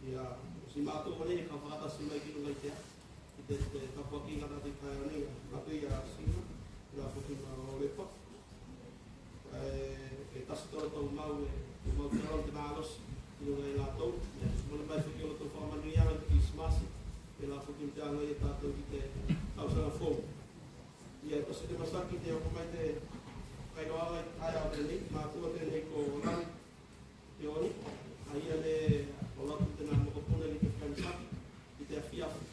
Ia, o si matou konei e kau fakatasi mai ki luga i te, i te, te tapuakiga tatou i te taeao nei, matou i a Sina, i la foki ma Olepa. E, e tasi tolo tou mau, e, tou mau te alo te malosi, i luga i latou. Ia, mole mai foki olotou fakamanuiaga i te Kirisimasi, i la foki te aoga i a tatou ki te tausaga fou. Ia, e tasi te masaki ne oko mai te kailoaga i te taeao tenei, matua tenei ko Lani Teoni, a ia ne olo atu tena mokopuna ki te fakaemasaki i te afiafi.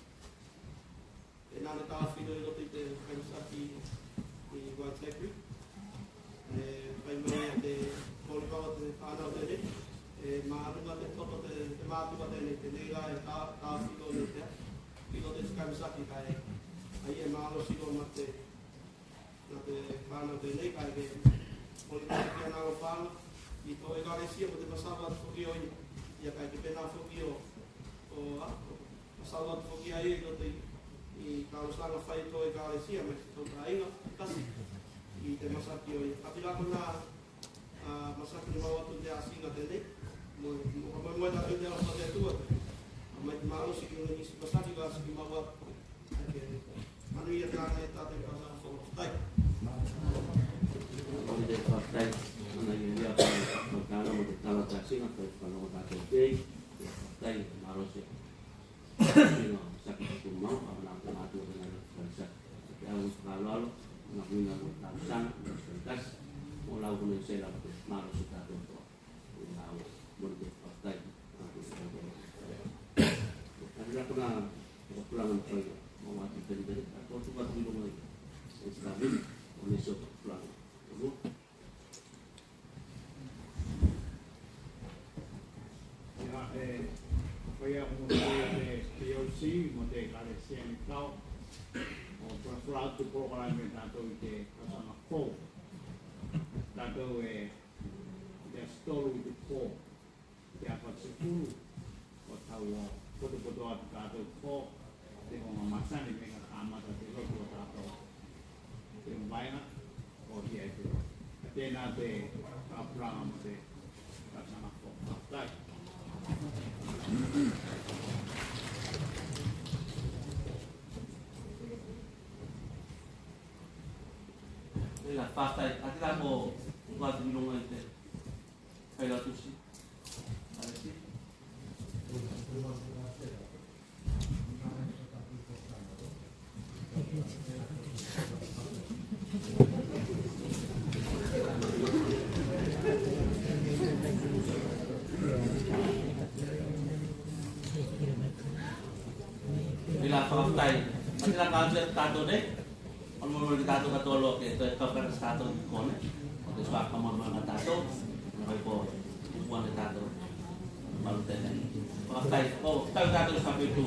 Tena ne tafito i loto i te fakaemasaki i Waitakere. E fai mai a te molivaga o te fanau tenei, e maluga te toto te, te matua tenei, tenei la e ta, tafito nei te, i loto i te fakaemasaki kae A ia e malosi loa ma te, na te fanau tenei kae ke moli atu ki ana alofaga i tou ekalesia mo te masalu atu foki o ia, ia kae ke penā foki o, o, a, o masalu atu foki a ia i loto i, i kalosaga fai tou ekalesia me tou kāiga, kasi i te masaki o ia. Kae pila kona a, masaki ne maua atu te asiga tenei. Mo, mo, mo, mo tatou te alofa te Atua. A mai te malosi ki luga nisi masaki ka siki maua atu. Ake, manuia tatou e tatou ka sa fo tai. Mo te fakafetai, ana ia ia, fakafetai mo te tala tasiga, fakafetai mo tatou pei, fakafetai, malosi. Ina saki tuku mau, a na ka na tu na ka saki. Te au ka lalo, na mina mo tau sang, na saki. Mo lau ko na sela ko, malosi tatou to. Mo lau, mo te fakafetai. Ina ko na, ko pulanga na kai, mo wati tendere, a ko tu ka tu mai. Esta vin, o ne so pulanga. Ia, e, koia ko te P O C mo te Ekalesia ni Tau. O fala, fala atu polokalame tatou i te kalosaga fou. Tatou e, i te Aso Tolu i te fou. Te Afa sefulu, o tau o potopoto atu tatou ko te koga masani me ka kamata te lotu o tatou. Te vaega o ia e te. Tena te kapulaga mo te kasama ko tai. Ia, fakafetai, a te la mo, ko atu ki luga i te. Kai la tusi. Alesi. Ila fakafetai. Ila ka tatou nei. Ono mo ki tatou katoa loa ke toe kaukala tatou ki kone. O te suā ka mono mai tatou. Ona kai ko upu ane tatou. Malu tenei. Fakafetai. O, tau tatou sa petu.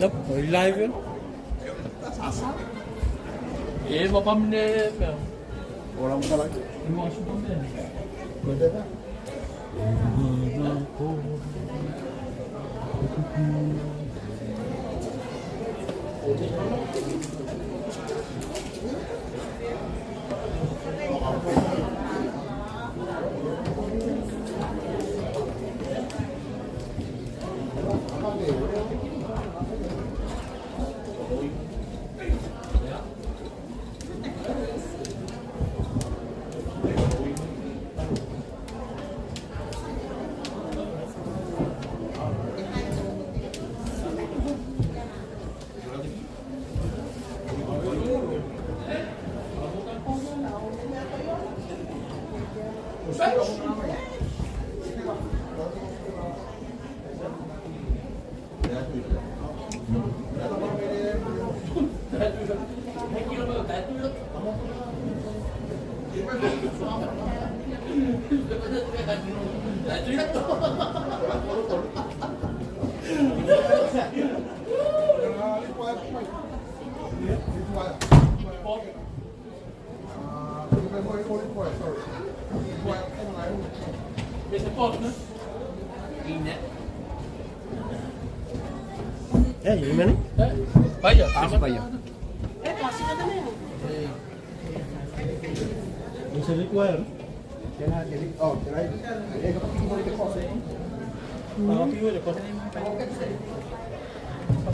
Yep, live, eh? E, papa mine, pea. Ora mutala. Iwa supa mea. Hey, you mean? Paia, paia. Is it required?